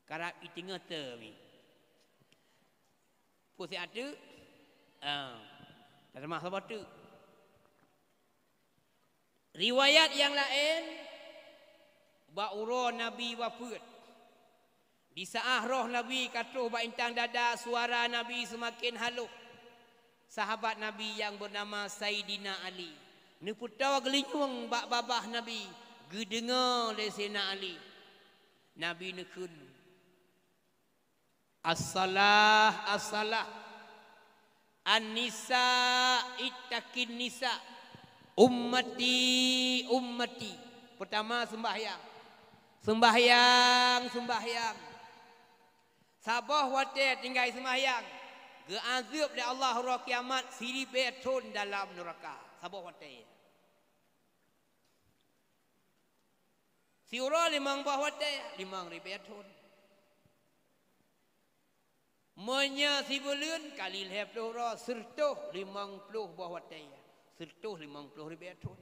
Karab iteungoh teumi. Pusat teuk? Ah, taseumah saboh teuk. Riwayat nyang laén, bak uroe Nabi wafeuet, di saát roh Nabi ka troh bak intang dada, suara Nabi seumaken halôh. Sahabat Nabi nyang beunama Saidina Ali neupeutoe geulinyueng bak babah Nabi, geudeungoe lé Saidina Ali. Nabi neukheun, "As-salah, as-salah. An-nisa, ittaqin nisa. Ummati, ummati." Peurtama seumbahyang. Seumbahyang, seumbahyang. Saboh watée tinggai seumbahyang, geuazeueb lé Allah uroe kiamat siribée thon dalam neuraka. Saboh watée. Siuroe limong boh watée, limong ribée thon. Meunyoe sibuleuen kali lhée ploh uroe, sireutôh limong ploh boh watée, sireutôh limong ploh ribée thon.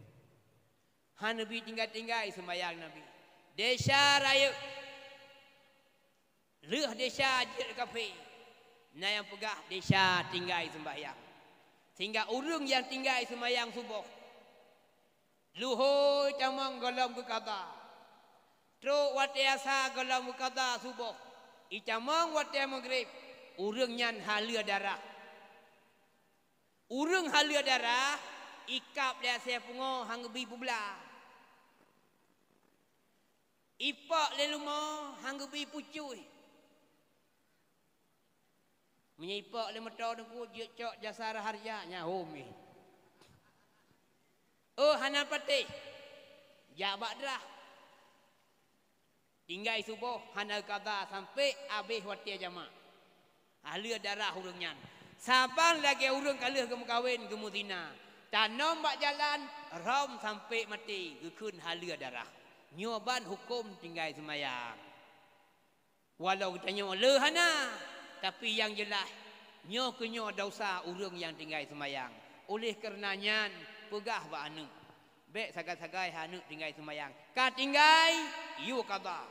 Hana neubi tinggai-tinggai seumbahyang Nabi. Desya rayeuk. Lheueh desya jeuet kafé, na nyang peugah desya tinggai seumbahyang. Sehingga ureuëng nyang tinggai seumbahyang suboh, luhôi tamong gohlom geukada, trok watée asa gohlom geukada suboh, itamong watée maghrib, ureuëng nyan haleue darah. Ureuëng haleue darah, ikab lé asée pungoe han geubi peublah. Ipok lé leumo han geubi pucôh, Meunyoe ipok lé moto Teungku, jeuet cok jasa raharja, nyan hom jih. Oh, hana patéh. Jak bak drah. Tinggai suboh hana qadha sampoe habéh watée jamak. Haleueh darah ureuëng nyan. Saban lagée ureuëng ka lheueh geumeukawen, geumeuzina. Tanom bak jalan, rhom sampoe maté, geukheun haleueh darah. Nyoe ban huköm tinggai seumayang. Walau geutanyoe le hana, tapi nyang jeulaih, nyoe keuh nyoe desya ureuëng nyang tinggai seumayang. Oleh kareuna nyan, peugah bak aneuëk, bék sagai-sagai aneuëk tinggai seumayang. Ka tinggai, yue qadha.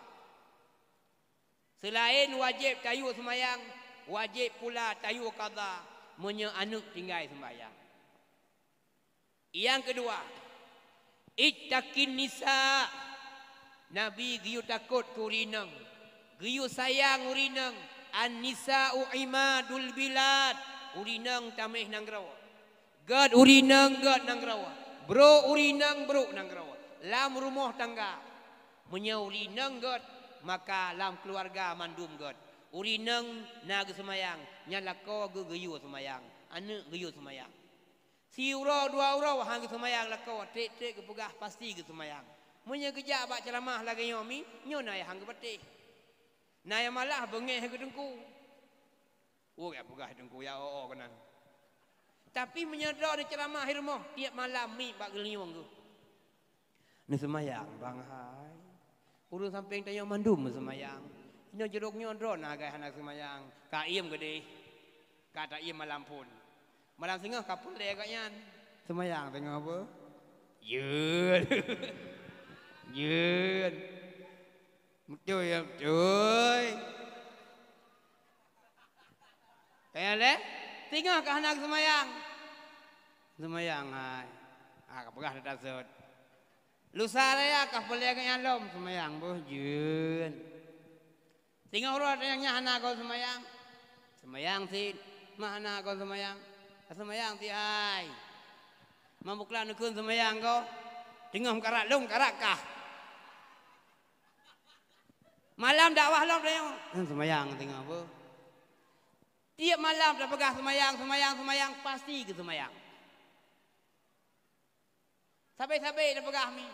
Seulaén wajéb tayue seumayang, wajéb pula tayue qadha meunyoe aneuëk tinggai seumayang. Nyang keudua, ittaqin nisa. Nabi geuyue takot keu ureuëng inong, geuyue sayang ureuëng inong. An-nisa'u imadul bilad. Ureuëng inong tameh nanggroe. Gét ureuëng inong gét nanggroe. Brok ureuëng inong brok nanggroe. Lam rumoh tangga, meunyoe ureuëng inong gét, maka lam keuluwarga mandum gét. Ureuëng inong na geuseumayang, nyan lakoe geuh geuyue seumayang, aneuëk geuyue seumayang. Siuroe dua uroe han geuseumayang lakoe, treb-treb geupeugah pasti geuseumayang. Meunyoe geujak bak ceuramah lagée nyoe mi, nyoe na nyang han geupatéh. Na nyang malah beungéh keu teungku. Oh, jak peugah teungku, ya, oh, oh, keunan. Tapi meunyoe droe neuceuramah di rumoh, tieb malam mi bak geulinyueng geuh. Neuseumayang, bang hai. Ureuëng sampéng tanyoe mandum meuseumayang. Inoe jurok nyoe droe na agak hana seumayang. Ka iem geudeh. Ka ta iem malam phon. Malam singoh ka peureulée gobnyan. Seumayang singoh apa? Yeuen. Yeuen. Beutôi ya, beutôi. Kaya lé? Singoh ka hana seumayang. Seumayang hai. Ah, ka peugah dah tasot. Lusa raya ka peureulée gobnyan lom seumayang boh jeuen. Singoh uroe nyang nyan hana kon seumayang. Seumayang cit, ma hana kon seumayang. Seumayang cit hai. Mam bukla neukheun seumayang ko. Teungoh meukarat lom karat kah. Malam dakwah lom tanyoe. Seumayang teungoh boh. Tieb malam tapeugah seumayang, seumayang, seumayang, pasti geuseumayang. Sabe-sabe tapeugah mi.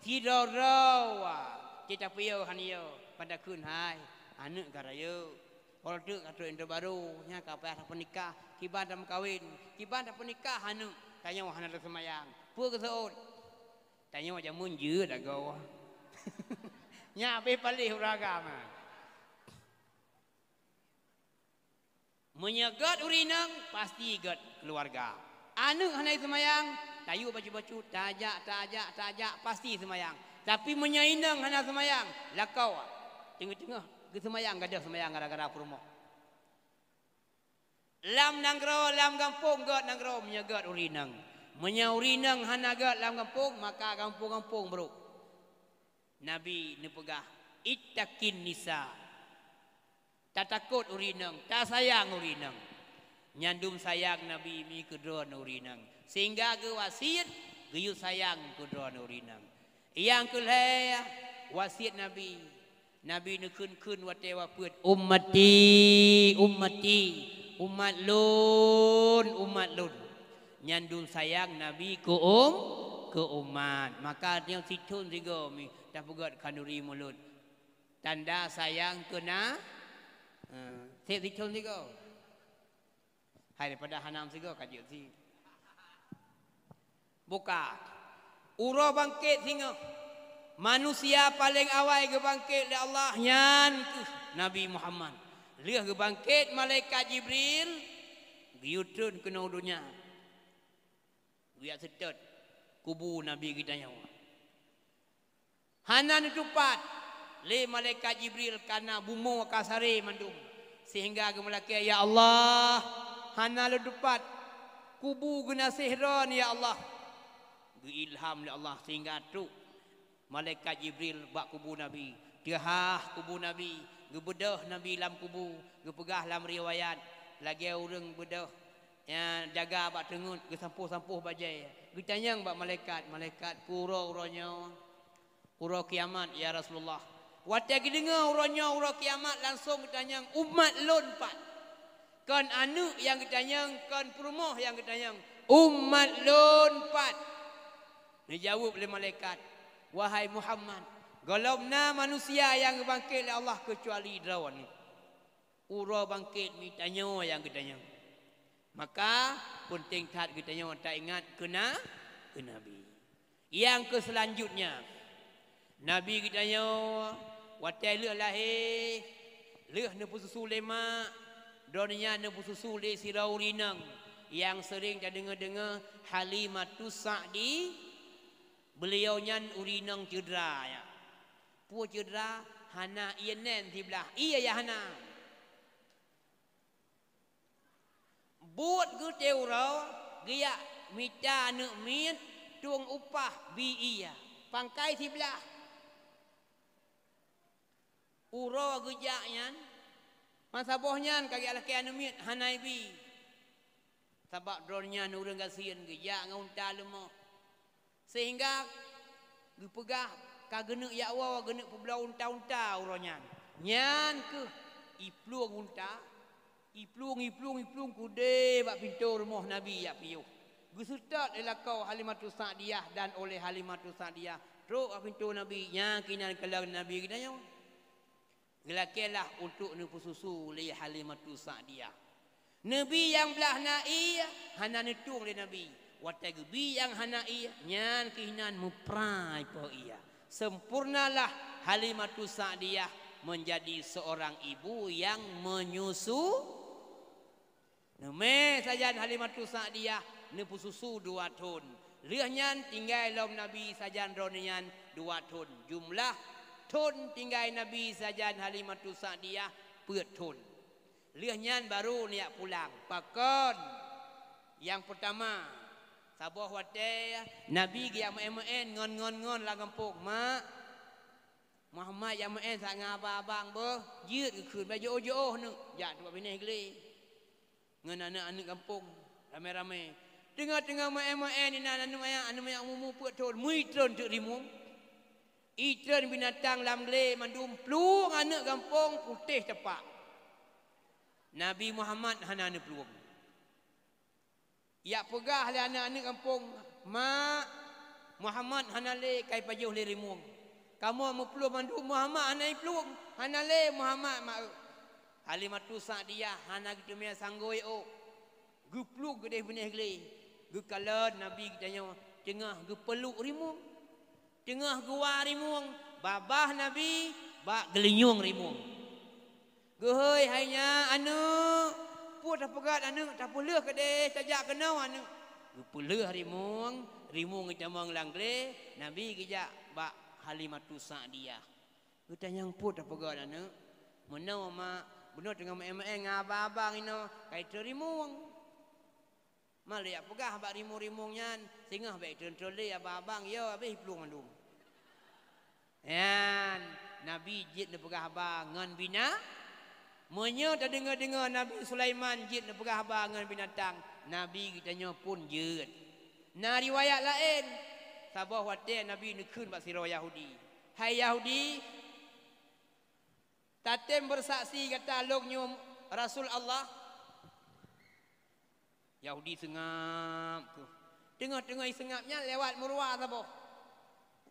Sidroe-droe, cit tapiôh han yo, ban takheun hai, aneuëk ka rayeuk. Óh teuk ka trok inong barô, nyan ka payah tapeunikah, kiban tameukawen, kiban tapeunikah aneuëk, tanyoe hana taseumayang. Peue geuseuôt? Tanyoe jameun jeuet lagoe. Nyan habéh paléh ureuëng agam. Meunyoe gét ureuëng inong, pasti gét keuluwarga. Aneuëk hana seumayang, tayue bacut-bacut, tajak, tajak, tajak, pasti seumayang. Tapi meunyoe inong hana seumayang, lakoe, teungoh-teungoh geuseumayang gadôh seumayang gara-gara peurumoh. Lam nanggroe, lam gampông gét nanggroe meunyoe gét ureuëng inong. Meunyoe ureuëng inong hana gét lam gampông, maka gampông-gampông brok. Nabi neupeugah, "Ittaqin nisa." Tatakot ureuëng inong, tasayang ureuëng inong. Nyan dum sayang Nabi mi keu droeneuh ureuëng inong, sehingga geuwasiet geuyue sayang keu droeneuh ureuëng inong. Nyang keu lhée wasiet Nabi, Nabi neukheun-kheun watée wafeuet, "Ummati, ummati, umat lôn, umat lôn." Nyan dum sayang Nabi keu um, keu umat. Maka nyoe sithon sigoe mi tapeugét khanduri mulod. Tanda sayang keu na, eh, seb sithon sigoe. Hai daripada hanam sigoe ka jeuet si. Buka. Uroe bangkét singoh. Manusia paleng awai geubangkét lé Allah nyan keuh Nabi Muhammad. Lheueh geubangkét malaikat Jibril, geuyue treun keunoe donya. Geujak seutôt kubu Nabi geutanyoe. Hana neutupat lé malaikat Jibril kareuna bumoe ka saré mandum, sehingga geumeulakée, "Ya Allah, hana lôn tupat kubu geunaséh droen, ya Allah." Geuilham lé Allah sehingga trok malaikat Jibril bak kubu Nabi. Teuhah kubu Nabi, geubeudôh Nabi lam kubu, geupeugah lam riwayat, lagée ureuëng beudôh nyang jaga bak teungeut, geusampôh-sampôh bajée. Geutanyong bak malaikat, "Malaikat, peue uroe-uroe nyoe?" "Uroe kiamat, ya Rasulullah." Watée geudeungoe uroe nyoe uroe kiamat, langsong geutanyong, "Umat lôn pat?" Kon aneuëk nyang geutanyong, kon peurumoh nyang geutanyong, "Umat lôn pat?" Neujaweueb lé malaikat, "Wahai Muhammad, gohlom na manusia nyang geubangket lé Allah keucuali droeneuh." Uroe bangket meutanyoe nyang geutanyong. Maka, peunteng that geutanyoe taingat keu na-, keu Nabi. Nyang keu seulanjutnya, Nabi geutanyoe watée lheueh lahé, lheueh neupeususu lé mak, droeneuh nyan neupeususu lé sidroe ureuëng inong nyang seuring tadeungoe-deungoe Halimatus Sa'di, beuliau nyan ureuëng inong ceudrah, ya. Peue ceudrah? Hana ié nén siblaih, ié ya hana. Buet geutée uroe, geujak mita aneuëk miet tueng upah bi ié, pangkai siblaih. Uroe geujak nyan, masa boh nyan ka geujak lakée aneuëk miet hana ibi. Sabab droeneuh nyan ureuëng gasien, geujak ngon unta leumoh. Sehingga geupeugah ka geuneuk jak woe, geuneuk peubloe unta-unta uroe nyan. Nyan kheueh iplueng unta, iplueng, iplueng, iplueng keudeh bak pintoe rumoh Nabi jak piôh. Geuseutôt lé lakoe Halimatus Sa'diyah dan oleh Halimatus Sa'diyah trok bak pintoe Nabi, nyang keunan kalon Nabi geutanyoe. Geulakée lah untuk neupeususu lé Halimatus Sa'diyah. Neubi nyang blaih na ié hana neutueng lé Nabi. Watée geubi nyang hana ié, nyan keuh inan meuprang ipoh ié. Sempurnalah Halimatus Sa'diyah menjadi seorang ibu yang menyusu. Neumè sajan Halimatus Sa'diyah neupeususu dua thon. Lheueh nyan tinggai lom Nabi sajan droeneuh nyan dua thon. Jumlah thon tinggai Nabi sajan Halimatus Sa'diyah peuet thon. Lheueh nyan barô neujak pulang. Pakon? Nyang peurtama, saboh watée Nabi geujak meu'én-meu'én ngon, ngon, ngon lam gampông, "Mak, Muhammad jak meu'én saát ngon abang-abang beuh, jeuet geukheun, bah jiôh-jiôh neuk jak teumpat binéh glé." Ngon aneuëk-aneuëk gampông ramé-ramé. Teungoh-teungoh meu'én-meu'én inan aneuëk manyak, aneuëk manyak umu-umu peuet thon, meuitreun teuk rimueng. Itreun binatang lam glé mandum, plueng aneuëk gampông putéh tapak. Nabi Muhammad hana neuplueng. Jak peugah lé aneuëk-aneuëk gampông, "Mak, Muhammad hana lé, ka ipajoh lé rimueng. Kamoe meuplueng mandum, Muhammad hana iplueng, hana lé Muhammad, mak eu." Halimatus Sa'diyah hana geuteumé sanggoe ôk. Geuplueng keudeh binéh glé. Geukalon Nabi geutanyoe teungoh geupeuluk rimueng. Teungoh geuwa rimueng, babah Nabi bak geulinyueng rimueng. "Geuhôi hai nyak aneuëk, peue tapeugét aneuëk, tapeulheueh keudeh tajak keunoe aneuëk." Geupeulheueh rimueng, rimueng geutamong lam glé, Nabi geujak bak Halimatus Sa'diyah. Geutanyong, "Peue tapeugét aneuëk?" "Meunoe mak, bunoe teungoh meu'én-meu'én ngon abang-abang inoe, ka itreun rimueng." Malée jak peugah bak rimueng-rimueng nyan, "Singoh bék treun-treun lé abang-abang, yo habéh iplueng mandum." Nyan, Nabi jeuet neupeugah haba ngon bina-, meunyoe tadeungoe-deungoe Nabi Sulaiman jeuet neupeugah haba ngon binatang, Nabi geutanyoe pun jeuet. Na riwayat laén, saboh watée Nabi neukheun bak sidroe Yahudi, "Hai Yahudi, tatem beureusaksi gata lôn nyoe Rasul Allah?" Yahudi seungab kheueh. Teungoh-teungoh iseungab nyan lewat meuruwa saboh.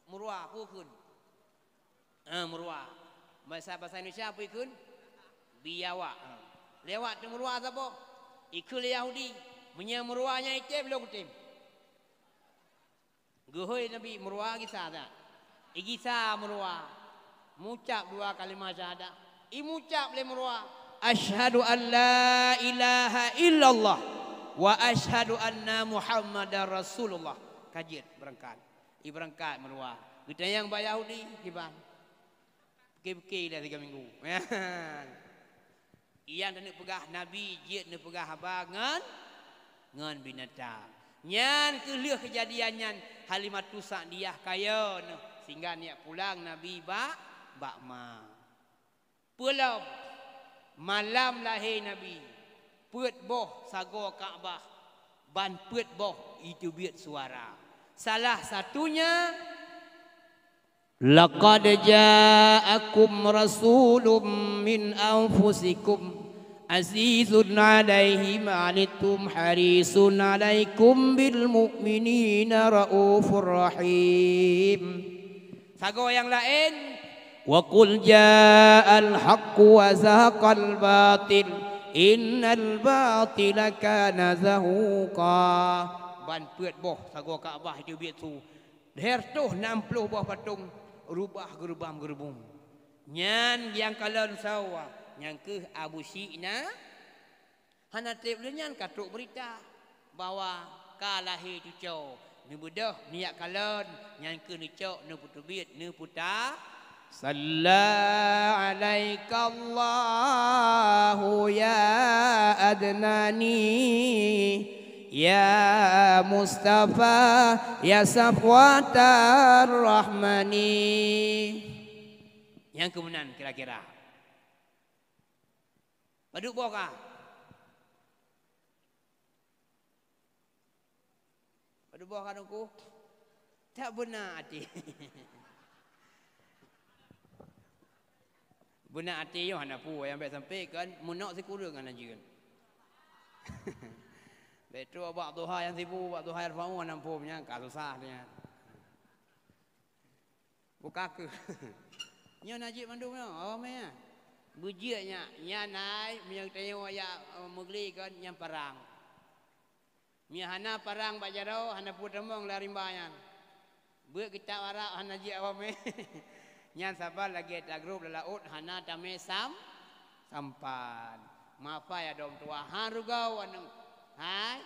Meuruwa, peue kheun? Ah, meuruwa. Basa, basa Indonesia peue kheun? Biawak. Ah. Lewat teuk meuruwa saboh. Ikheun lé Yahudi, "Meunyoe meuruwa nyan item, lôn kutem." Geuhôi Nabi meuruwa gisa that. Igisa meuruwa. Mucab dua kalimah syahadah. Imucab lé meuruwa, "Asyhadu an la ilaha illallah wa asyhadu anna Muhammadar Rasulullah." Ka jeuet beurangkat. Ibeurangkat meuruwa. Geutanyong bak Yahudi, kiban. Pike-pike dah tiga minggu. Nyang taneuk peugah Nabi jeuet neupeugah haba ngon, ngon binatang. Nyan keuh lheueh keujadian nyan Halimatus Sa'diyah kayô neuh sehingga neujak pulang Nabi bak, bak ma. Peulom malam lahé Nabi, peuet boh sagoe Ka'bah ban peuet boh iteubiet suara. Salah satunya, "Laqad ja'akum rasulun min anfusikum Azizun alaihi ma anittum harisun alaikum bil mu'minina raufur rahim. Sagoe nyang laén, wa qul ja'al haqqu wa zahaqal batil innal batila kana zahuqa. Ban peuet boh sagoe Ka'bah teubiet su. Lhèe reutôh nam ploh boh patong rubah geurubam-geurubum. Nyan nyang kalon sawa, nyang keuh Abu Syik na. Hana treb lé nyan ka trok beurita bahwa ka lahé cuco. Neubeudôh neujak kalon, nyan keuh neucok, neupeuteubiet, neuputa. Salla alaikallahu ya Adnani, ya Mustafa, ya Safwatar Rahmani. Nyang keuh meunan kira-kira. Padub boh ka? Padub boh ka Teungku? Tak beuna até. Beuna até nyoe hana peue nyang bèk sampai kan meunok sikureueng hana jeuet. Bèk trok bak duha nyang sibu, bak duha nyang fau hana peue nyan ka susah nyan. Buka keuh. Nyoe na jeuet mandum nyoe, awak mè. Beujeuet nyak, nyan hai, meunyoe tanyoe jak, eh, meugli kon, nyan parang. Meunyoe hana parang bak jaroe, hana peue tamong lam rimba nyan. Beuet kitab Arab hana jeuet awak mè. Nyan saban lagèe tagrôp lam laôt hana tamè sam-, sampan. Mafa ya dom tuha, han rugoe aneuk. Hai.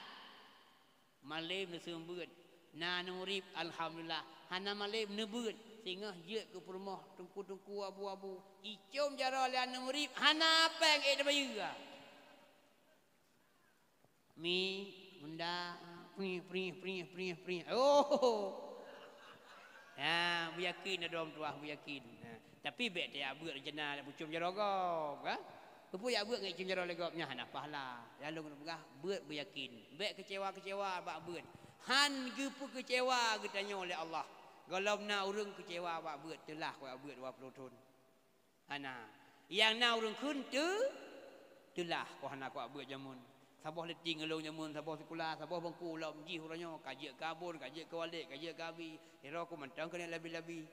Malém neuseumeubeuet, na aneuk murit, alhamdulillah. Hana malém neubeuet, singoh jeuet keu peurumoh teungku-teungku abu-abu. Icôm jaroe lé aneuk murit, hana péng ék teubayeue. Mi, munda, prih, prih, prih, prih, prih. Oh! Ha, beuyakin na dom tuah, beuyakin. Ha, tapi bèk tajak beuet rencana bucom jaroe gob, kan? Peue yak beuet ngon icôm jaroe lé gob nyan hana pahala. Lalu keuneuk peugah, beuet beuyakin. Bèk keucewa-keucewa bak beuet. Han geupeukeucewa geutanyoe lé Allah. Gohlom na ureueng keucewa bak beuet, teulah keu bak beuet dua ploh thon. Hana. Nyang na ureueng kheun teu-, teulah keu hana keu bak beuet jameun. Saboh leuting ulôn jameun, saboh sikula, saboh bungkôh lom jih uroe nyoe, ka jeuet keu abon, ka jeuet keu walek, ka jeuet keu abi. Sidroe ku mantong keuneuk labi-labi.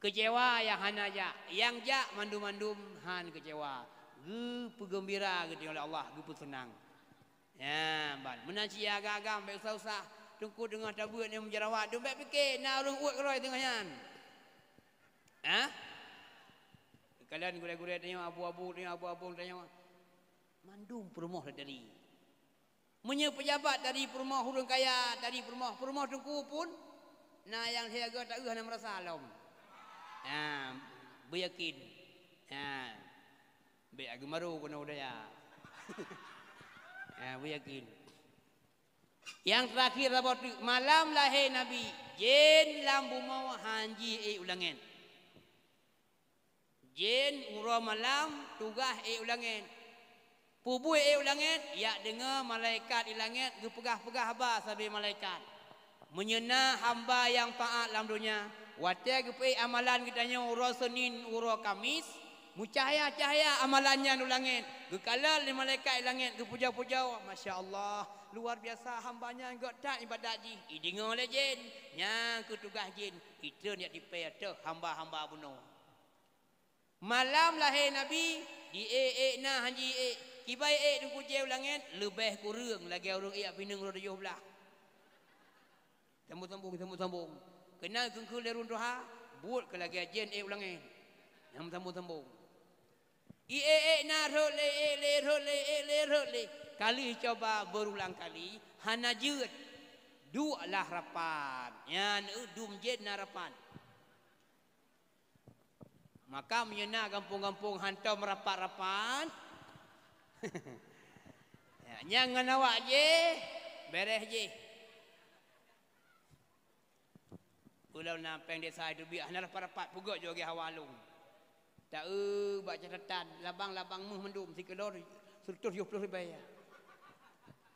Keucewa nyang hana jak, nyang jak mandum-mandum han keucewa. Geupeugeumbira geutanyoe lé Allah, geupeuseunang. Nyan ban. Meunan cit agam-agam bèk usah-usah. Teungku teungoh tabeuet nyang meujarawat, dum bèk pike na ureueng uet keudroe teungoh nyan. Hah? Kalon gurèe-gurèe tanyoe, abu-abu tanyoe, abu-abu tanyoe. Mandum peurumoh tadi. Meunyoe peujabat tadi peurumoh ureueng kaya, tadi peurumoh, peurumoh teungku pun na nyang siaga taeu hana meurasa lom. Ha, beuyakin. Ha. Bèk ageumaru keunoe budaya. Ha, beuyakin. Nyang teurakhir saboh teuk, malam lahé Nabi, jén lam bumoe han ji ék u langét. Jén uroe malam tugaih ék u langét. Peue buet ék u langét? Jak deungoe malaikat di langét geupeugah-peugah haba sabe malaikat. Meunyoe na hamba nyang taát lam donya, watèe geupeuék amalan geutanyoe uroe Senin, uroe Kamis, meucahya-cahya amalan nyan u langét, geukalon lé malaikat di langét geupujoe-pujoe, "Masya Allah, luar biasa hamba nyan gèt that ibadat jih." Ideungoe lé jén, nyan keuh tugaih jén, itreun jak tipèe ateueh hamba-hamba bunoe. Malam lahé Nabi, di ék-ék na han ji ék. Kiban ék Teungku jén u langét, leubeh kureueng lagèe ureueng ék pineung roh tujoh blah. Sambung-sambung, sambung-sambung. Keunan kheun-kheun lé ureueng tuha, buet keu lagèe jén ék u langét. Nyang sambung-sambung. I ék-ék na rhot lé, ék lé, rhot lé, ék lé, rhot lé. Kali cuba berulang kali, hana jeuet. Duek lah rapat. Nyan, eh, dum jén na rapat. Maka meunyoe na gampông-gampông hantom rapat-rapat, ya, nyang ngon awak jih, bèrèh jih. Ulôn na péng desa itu biak hana rapat-rapat, peugöt jih lagèe hawa lôn. Taeu bak catatan, labang-labang méuh mandum, sikilo sireutôh tujoh ploh ribèe.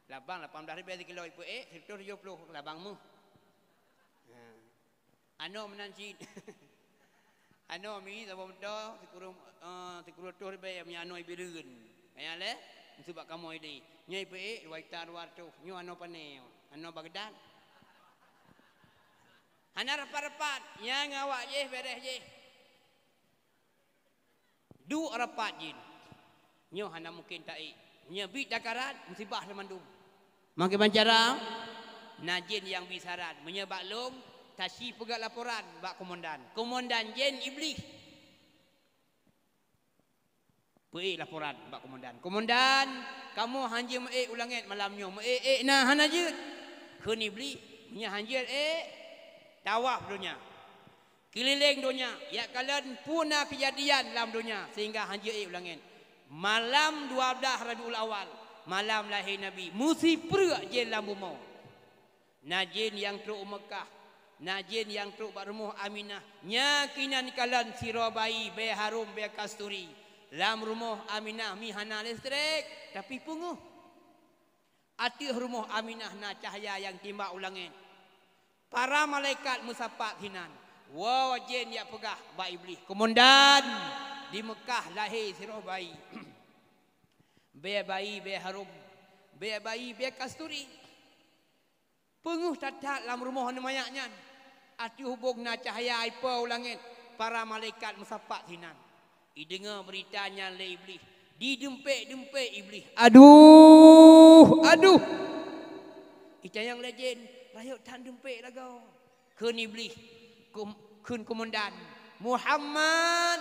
Labang lapan blah ribèe sikilo ipeuék, sireutôh tujoh ploh labang méuh. Ha. Anoe meunan cit. Anoe mi saboh moto sikureueng, eh, sikureueng reutôh ribèe, mi anoe Ibireuen. Kaya lé, meuseubab kamoe ideh. Nyoe ipeuék dua juta dua ratus. Nyoe anoe pané, anoe Baghdad. Hana rapat-rapat, nyang awak jih bèrèh jih. Duek rapat jih. Nyoe hana mungken taék. Nyoe bit takarat, musibah lam mandum. Maka bancara, na jén nyang bi saran. Meunyoe bak lôn, taci peugah laporan bak komandan. Komandan jén Iblih. Peuék laporan bak komandan. "Komandan, kamoe hanjeuet meuék u langét malam nyoe. Meuék-ék na hana jeuet." Kheun Iblih, "Meunyoe hanjeuet ék, tawaf donya. Keulileng donya, jak kalon peue na keujadian lam donya sehingga hanjeuet ék u langét. Malam dua blah Rabiul Awal, malam lahé Nabi, meusipreuk jén lam bumoe. Na jén nyang trok u Meukah, na jén nyang trok bak rumoh Aminah. Nyan keunan kalon sidroe bayi bèe harôm bèe kasturi. Lam rumoh Aminah mi hana leustrek, tapi peungeuh. Ateueh rumoh Aminah na cahya nyang timbak u langét. Para malaikat meusapat hinan. Woe jén jak peugah bak Iblih, 'Komandan, di Meukah lahé sidroe bayi. Bèe bayi bèe harôm, bèe bayi bèe kasturi. Peungeuh that-that lam rumoh aneuk manyak nyan. Ateueh ubông na cahya ipo u langét, para malaikat meusapat hinan.' Ideungoe beurita nyan lé Iblih, didumpék-dumpék Iblih. 'Aduh, aduh!' Itanyong lé jén, 'Rayeuk that dumpék lagoe.' Kheun Iblih, kheun komandan, 'Muhammad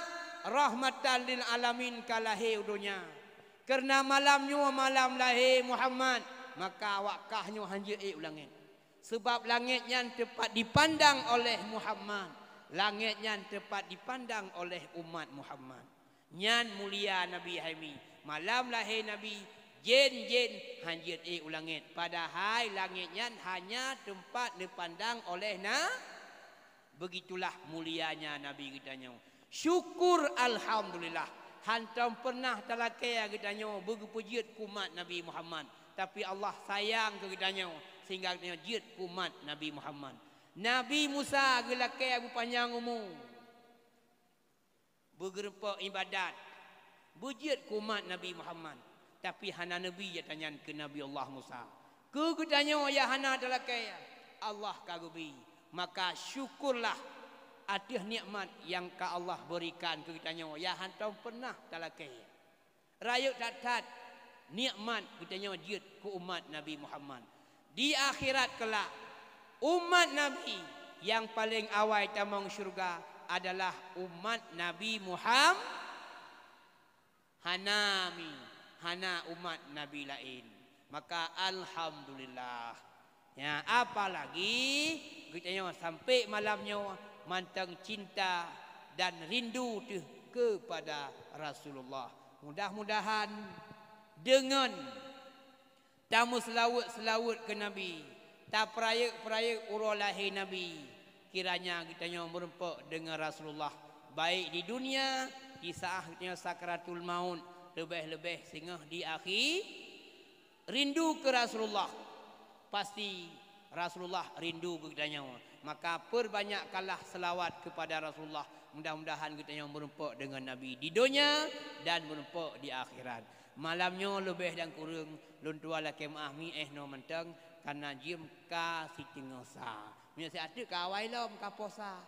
rahmatan lil alamin ka lahé u donya. Kareuna malam nyoe malam lahé Muhammad, maka awak kah nyoe hanjeuet ék u langét. Sabab langét nyan teumpat dipandang oleh Muhammad. Langét nyan teumpat dipandang oleh umat Muhammad. Nyan mulia Nabi hai mi. Malam lahé Nabi, jén-jén hanjeuet ék u langét. Padahai langét nyan hanya teumpat neupandang oleh na-, Beugitulah mulianya Nabi geutanyoe. Syukur alhamdulillah, hantom peureunah talakée geutanyoe beugeupeujeuet keu umat Nabi Muhammad. Tapi Allah sayang keu geutanyoe sehingga geutanyoe jeuet keu umat Nabi Muhammad. Nabi Musa geulakée beupanyang umu, beugeurumpok iébadat, beujeuet keu umat Nabi Muhammad, tapi hana neubi gata nyan keu Nabi Allah Musa. Keu geutanyoe nyang hana talakée, Allah ka geubi. Maka syukurlah ateueh nikmat nyang ka Allah beurikan keu geutanyoe nyang hantom peureunah talakée. Rayeuk that-that nikmat geutanyoe jeuet keu umat Nabi Muhammad. Di akhirat keulak, umat Nabi nyang paleng awai tamong syeuruga adalah umat Nabi Muham-, hana mi, hana umat Nabi laén. Maka alhamdulillah. Ya, apalagi geutanyoe sampai malam nyoe mantong cinta dan rindu teuh kepada Rasulullah. Mudah-mudahan deungon tameuseulaweuet-seulaweuet keu Nabi, tapeurayeuk-peurayeuk uroe lahé Nabi, kiranya geutanyoe meurumpok deungon Rasulullah, baik di dunia, di saát geutanyoe sakaratul maut, leubeh-leubeh singoh di akhi-, rindu keu Rasulullah, pasti Rasulullah rindu keu geutanyoe. Maka peubanyakkanlah seulaweuet keupada Rasulullah. Mudah-mudahan geutanyoe meurumpok deungon Nabi di donya dan meurumpok di akhirat. Malam nyoe leubeh dan kureueng lôn tuan lakée meuáh mi éh noe mantong, kareuna jeuem ka siteungoh sa. Meunyoe siat teuk ka awai lom ka poh sa.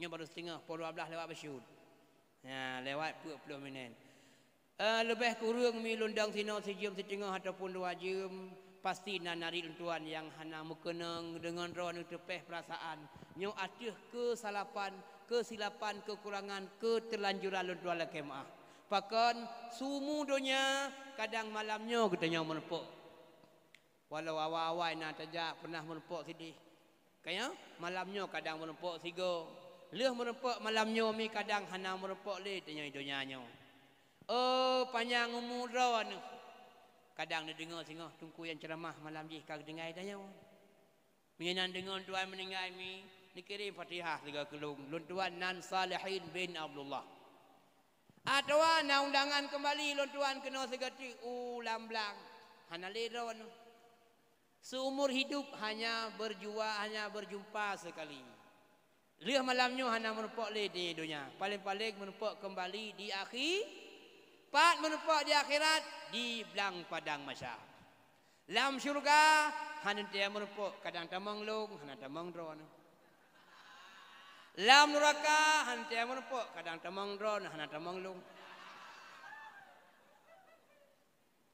Nyoe barô siteungoh, poh dua blaih lewat bacut. Nah, lewat peuet ploh minét. Eh, leubeh kureueng mi lôn dong sinoe sijeuem siteungoh ataupun dua jeuem, pasti na narit lôn tuan nyang hana meukeunong deungon droeneuh teupeh peurasaan. Nyoe ateueh keusalapan, keusilapan, keukurangan, keuteulanjuran lôn tuan lakée meuáh. Pakon, seumu donya kadang malam nyoe geutanyoe meurumpok. Walau awai-awai na tajak pernah meurumpok sideh. Kaya malam nyoe kadang meurumpok sigoe. Lheueh meurumpok malam nyoe mi kadang hana meurumpok lé tanyoe donya nyoe. Oh, panyang umu droeneuh. Kadang neudeungoe singoh teungku nyang ceuramah malam jih ka geutinggai tanyoe. Meunyoe na neudeungoe lôn tuan meuninggai mi, neukirém Fatihah sigoe keu lôn. Lôn tuan nan Salihin bin Abdullah. Atawa na undangan keumbali lôn tuan keunoe sigoe teuk u Lamblang. Hana lé droeneuh. Seumur hidup hanya berjua-, hanya berjumpa sekali. Lheueh malam nyoe hana meurumpok lé di donya, paleng-paleng meurumpok keumbali di akhi-, pat meurumpok di akhirat, di blang padang mahsyar. Lam syeuruga hana teuntèe meurumpok, kadang tamong lôn, hana tamong droeneuh. Lam nuraka hana teuntèe meurumpok, kadang tamong droeneuh, hana tamong lôn.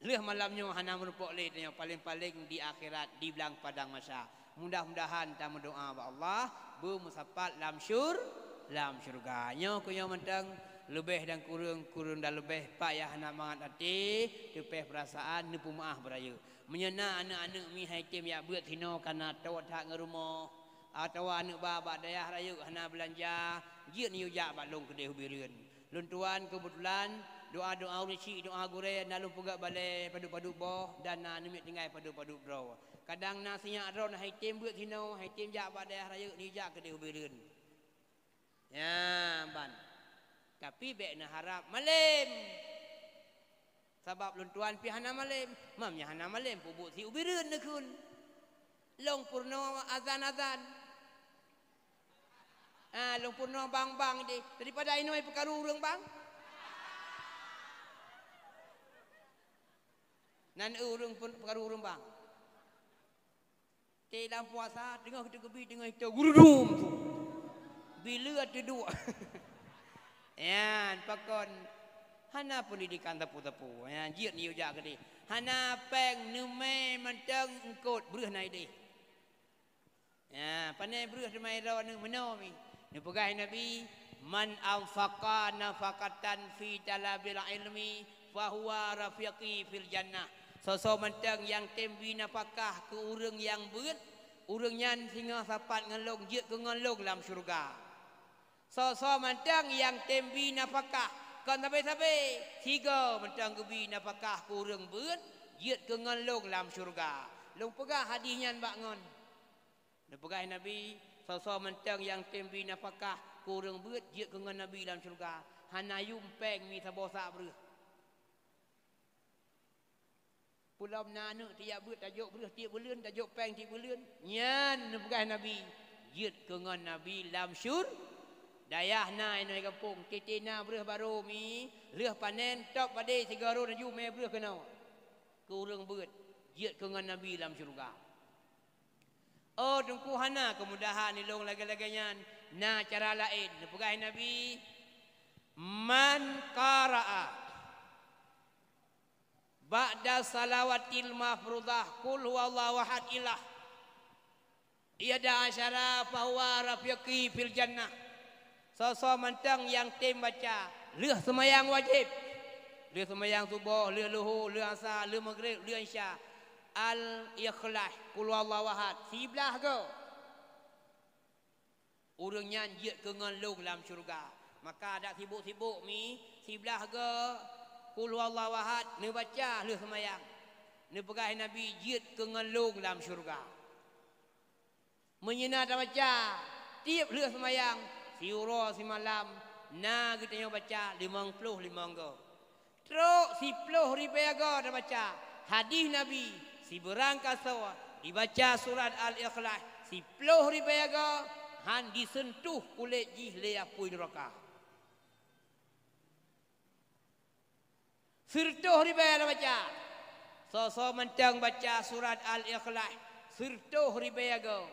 Lheueh malam nyoe hana meurumpok lé tanyoe, paleng-paleng di akhirat, di blang padang mahsyar. Mudah-mudahan tameudoa bak Allah, beumeusapat lam syur-, lam syeuruga. Nyoe keu nyoe mantong, leubeh dan kureueng, kureueng dan leubeh, pat nyang hana mangat até, teupeh peurasaan, neupeumeu'ah beurayeuk. Meunyoe na aneuk-aneuk mi han item jak beuet sinoe kareuna toe that ngon rumoh, atawa aneuk ba bak dayah rayeuk hana beulanja, jeuet neuyue jak bak lôn keudeh u Bireuen. Lôn tuan keubeutulan doa-doa ureueng chik, doa gurèe na lôn peugöt balèe padub-padub boh dan na aneuk miet tinggai padub-padub droe. Kadang na sinyak droe han item beuet sinoe, han item jak bak dayah rayeuk, neujak keudeh u Bireuen. Nyan ban. Tapi bèk neuharab malem. Sabab lôn tuan pih hana malem. Meunyoe hana malem, peubuet si u Bireuen neukheun. Lôn peurunoe azan-azan. Ah, lôn peurunoe bang-bang deh. Daripada inoe peukaru ureueng bang. Nan ureueng pun peukaru ureueng bang. Di lam puasa, teungoh teugeubri, teungoh itu gurudum tu. Bila teuduek. Nyan, pakon hana peundidikan teupeu-teupeu. Nyan, jeuet neuyue jak keudeh. Hana pèng neumè mantong eungkôt breueh na ideh. Ya, pane breueh teuma droeneuh meunoe mi. Neupeugah Nabi, "Man anfaqa nafaqatan fi talabil ilmi, fahuwa rafiqi fil jannah." Soe-soe mantong nyang tem bri nafakah keu ureueng nyang beuet, ureueng nyan singoh sapat ngon lôn, jeuet keu ngon lôn lam syeuruga. Soe-soe mantong nyang tem bri nafakah, kon sabe-sabe, sigoe mantong geubri nafakah keu ureueng beuet, jeuet keu ngon lôn lam syeuruga. Lôn peugah hadih nyan bak ngon. Neupeugah Nabi, "Soe-soe mantong nyang tem bri nafakah keu ureueng beuet, jeuet keu ngon Nabi lam syeuruga, hana yum pèng mi saboh sak breueh." Peulom na aneuk tajak beuet, tajok breueh tiep buleuen, tajok pèng tiep buleuen. Nyan neupeugah Nabi, "Jeuet keu ngon Nabi lam syur-, dayah na inoe gampông, titi na breueh barô mi, lheueh panen, top padé sigoe rhot laju mè breueh keunoe. Keu ureueng beuet, jeuet keu ngon Nabi lam syeuruga." Oh, Teungku, hana keumudahan ilôn lagèe-lagèe nyan. Na cara laén. Neupeugah Nabi, "Man qara'a ba'da salawatil mafrudah qul huwallahu ahad ilah ihda asyara fahuwa rafiqi fil jannah." Soe-soe mantong nyang tem baca lheueh seumayang wajéb, lheueh seumayang suboh, lheueh luhô, lheueh asa, lheueh maghrib, lheueh isya, Al-Ikhlas, Qul Huwallahu Ahad, siblaih goe, ureueng nyan jeuet keu ngon lôn lam syeuruga. Maka adak sibok-sibok mi, siblaih goe Qul Huwallahu Ahad neubaca lheueh seumayang. Neupeugah Nabi, "Jeuet keu ngon lôn lam syeuruga." Meunyoe na tabaca tiep lheueh seumayang, siuroe simalam, na geutanyoe baca limong ploh limong goe. Trok siploh ribèe goe tabaca hadih Nabi, sibeurangkasoe dibaca surat Al-Ikhlas siploh ribèe goe, han jiseuntuh kulét jih lé apui nuraka. Sirtoh ribèe tabaca. Soe-soe mantong baca surat Al-Ikhlas sirtoh ribèe goe,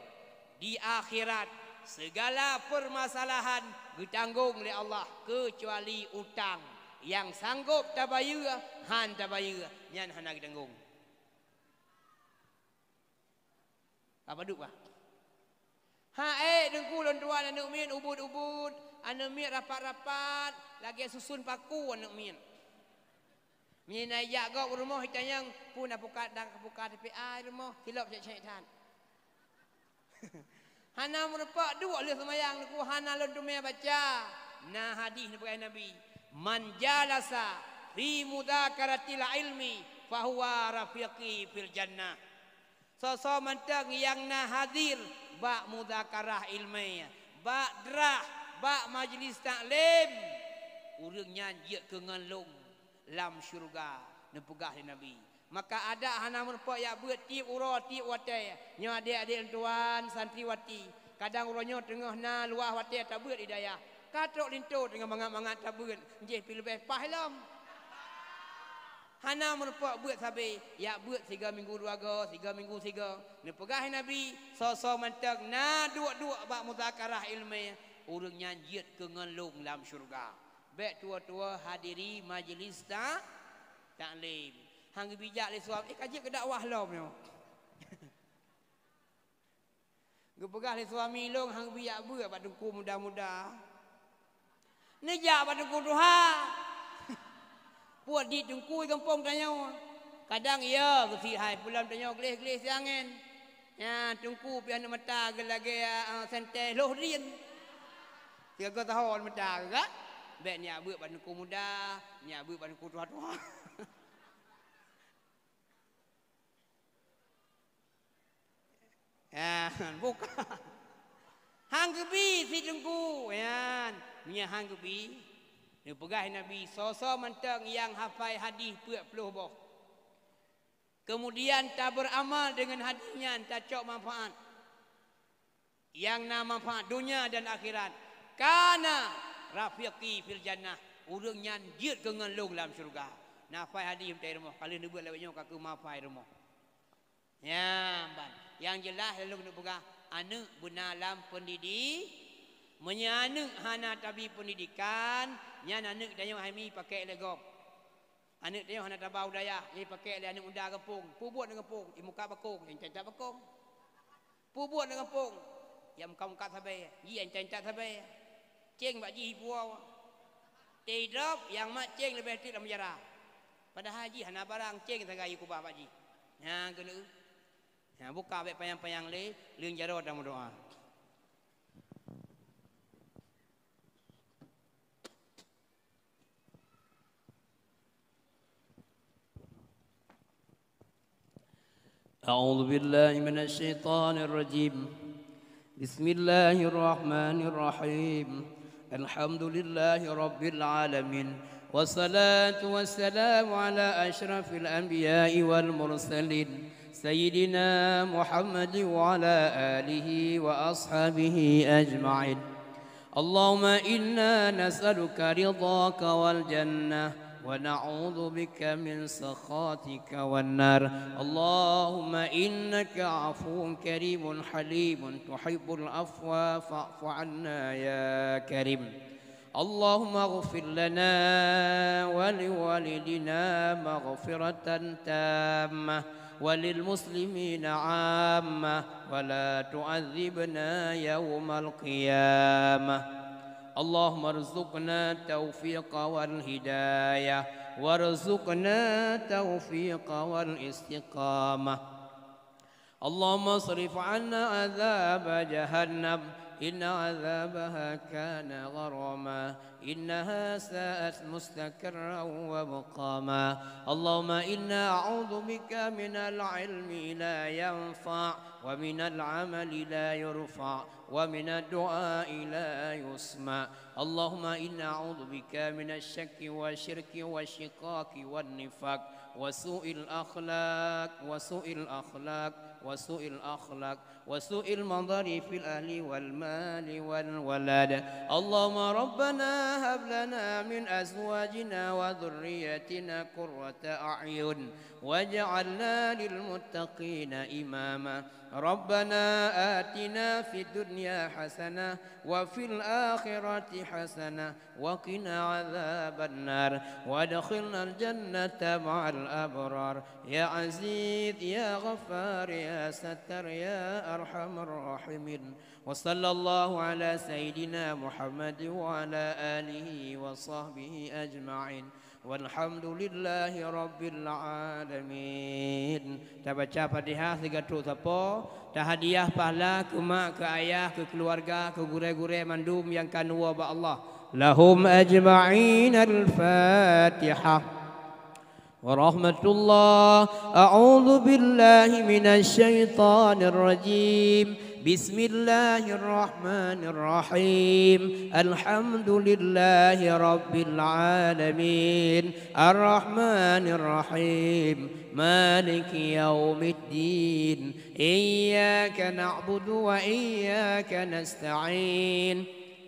di akhirat sigala peumasalahan geutanggong lé Allah, keucuali utang nyang sanggop tabayeue, han tabayeue, nyan hana geutanggong. Ka padub, bah? Ha, eh, Teungku, lôn tuan aneuk miet ubit-ubit, aneuk miet rapat-rapat, lagèe susun paku aneuk miet. Meunyoe na jak gob u rumoh, itanyong, "Peue na pukat dan pukat T P A i rumoh?" Silop cèk-cèk that. Hana meurumpok duek lheueh seumayang, Teungku, hana lôn teumè baca. Na hadih neupeugah Nabi, "Man jalasa fi mudzakaratil ilmi fahuwa rafiqi fil jannah." Soe-soe mantong nyang na hadir bak muzakarah ilmiah, bak drah, bak majlis taklim, ureueng nyan jeuet keu ngon lôn lam syeuruga, neupeugah lé Nabi. Maka adak hana meurumpok jak beuet tiep uroe, tiep watèe. Nyoe adék-adék lôn tuan, santriwati, Kadang uroe nyoe teungoh na luwah watée tabeuet di dayah. Ka trok linto teungoh mangat-mangat tabeuet, jih pi leubeh paih lom. Hana meurumpok beuet sabe, yak beuet siga minggu dua go, siga minggu siga. Neupeugah Nabi, soe-soe mantong na duek-duek bak muzakarah ileumé, ureuëng nyan jeuet keu ngon lôn lam syeuruga. Bék tuwoe-tuwoe hadiri majeulis ta-, taklim. Han geubijak lé suami, eh, ka jeuet keu dakwah lom nyoe. Geupeugah lé suami lôn han geubijak beuet bak teungku muda-muda. Neujak bak teungku tuha. Puet di teungku di gampông tanyoe. Kadang iya geusi hai pulam tanyoe gleh-gleh siangén. Nyan teungku pih aneuk mata geulagée, eh, sentée loh drien. Sigoe saho aneuk mata geuh. Bék nyak beuet bak teungku muda, nyak beuet bak teungku tuha-tuha. Nyan, bukan. Han geubi si teungku, nyan. Meunyo han geubi, neupeugah Nabi, soe-soe mantong nyang hafai hadih peuet ploh boh. Keumudian tabeuramal deungon hadih nyan, tacok manfaat. Nyang na manfaat donya dan akhirat. Kana rafiqi fil jannah. Ureuëng nyan jeuet keu ngon lôn lam syeuruga. Na hafai hadih meutai rumoh. Ka lheueh neubeuet lawét nyoe ka keuh hafai rumoh. Nyan ban. Nyang jeulaih lôn neupeugah, aneuk beuna lam peundidi-, meunyo aneuk hana tabi peundidikan, nyan aneuk tanyoe hai mi pakék lé gob. Aneuk tanyoe hana taba u dayah, nyan pakék lé aneuk muda gampông. Peubuet ngon gampông, imuka bakong, nyan cang-cang bakong. Peubuet ngon gampông, nyang muka-muka sabe, jih nyan cang-cang sabe. Céng bak jih ipuwoe. Teudrop nyang mat céng leubeh teuk lam penjara. Padahai jih hana barang, céng sagai keubah bak jih. Nyan keuneuk. Nyan buka bék panyang-panyang lé, lheueh jaroe tameudoa. أعوذ بالله من الشيطان الرجيم. بسم الله الرحمن الرحيم. الحمد لله رب العالمين. والصلاة والسلام على أشرف الأنبياء والمرسلين. سيدنا محمد وعلى آله وأصحابه أجمعين. اللهم إنا نسألك رضاك والجنة ونعوذ بك من سخطك والنار. اللهم إنك عفو كريم حليم تحب العفو فاعف عنا يا كريم. اللهم اغفر لنا ولوالدينا مغفرة تامة وللمسلمين عامة ولا تعذبنا يوم القيامة. اللهم ارزقنا التوفيق والهداية وارزقنا التوفيق والاستقامة. اللهم اصرف عنا عذاب جهنم إن عذابها كان غراما إنها ساءت مستقرا ومقاما. اللهم إنا أعوذ بك من العلم لا ينفع ومن العمل لا يرفع ومن الدعاء لا يسمع. اللهم إنا أعوذ بك من الشك والشرك والشقاق والنفاق وسوء الأخلاق وسوء الأخلاق وسوء الأخلاق وسوء المنظر في الأهل والمال والولد. اللهم ربنا هب لنا من أزواجنا وذريتنا قرة أعين واجعلنا للمتقين إماما. ربنا آتنا في الدنيا حسنة وفي الآخرة حسنة وقنا عذاب النار وأدخلنا الجنة مع الأبرار يا عزيز يا غفار يا ستار يا أرحم الراحمين. وصلى الله على سيدنا محمد وعلى آله وصحبه أجمعين. والحمد لله رب العالمين. Tabaca Fatihah sigatrok sapo, tahadiah pahala keu mak, keu ayah, keu keuluwarga, keu gurée-gurée mandum nyang ka neuwoe bak Allah. لهم أجمعين الفاتحة. ورحمة الله. أعوذ بالله من الشيطان الرجيم. بسم الله الرحمن الرحيم. الحمد لله رب العالمين. الرحمن الرحيم. مالك يوم الدين. إياك نعبد وإياك نستعين.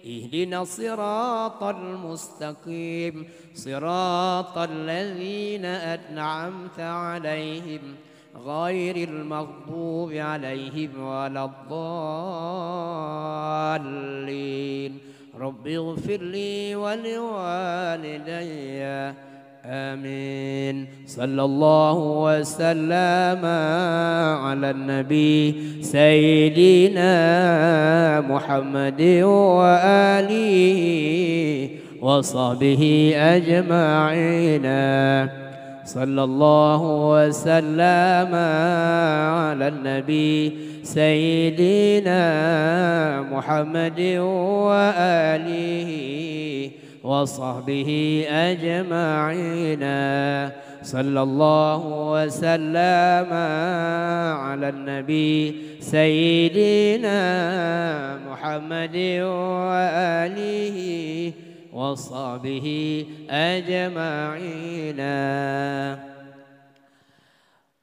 اهدنا الصراط المستقيم. صراط الذين أنعمت عليهم غير المغضوب عليهم ولا الضالين. رب اغفر لي ولوالدي. آمين. صلى الله وسلم على النبي سيدنا محمد وآله وصحبه أجمعين. صلى الله وسلم على النبي سيدنا محمد وآله وصحبه أجمعين. صلى الله وسلم على النبي سيدنا محمد وآله وصحبه أجمعين.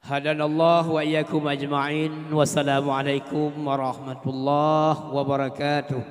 هدانا الله وإياكم أجمعين. والسلام عليكم ورحمة الله وبركاته.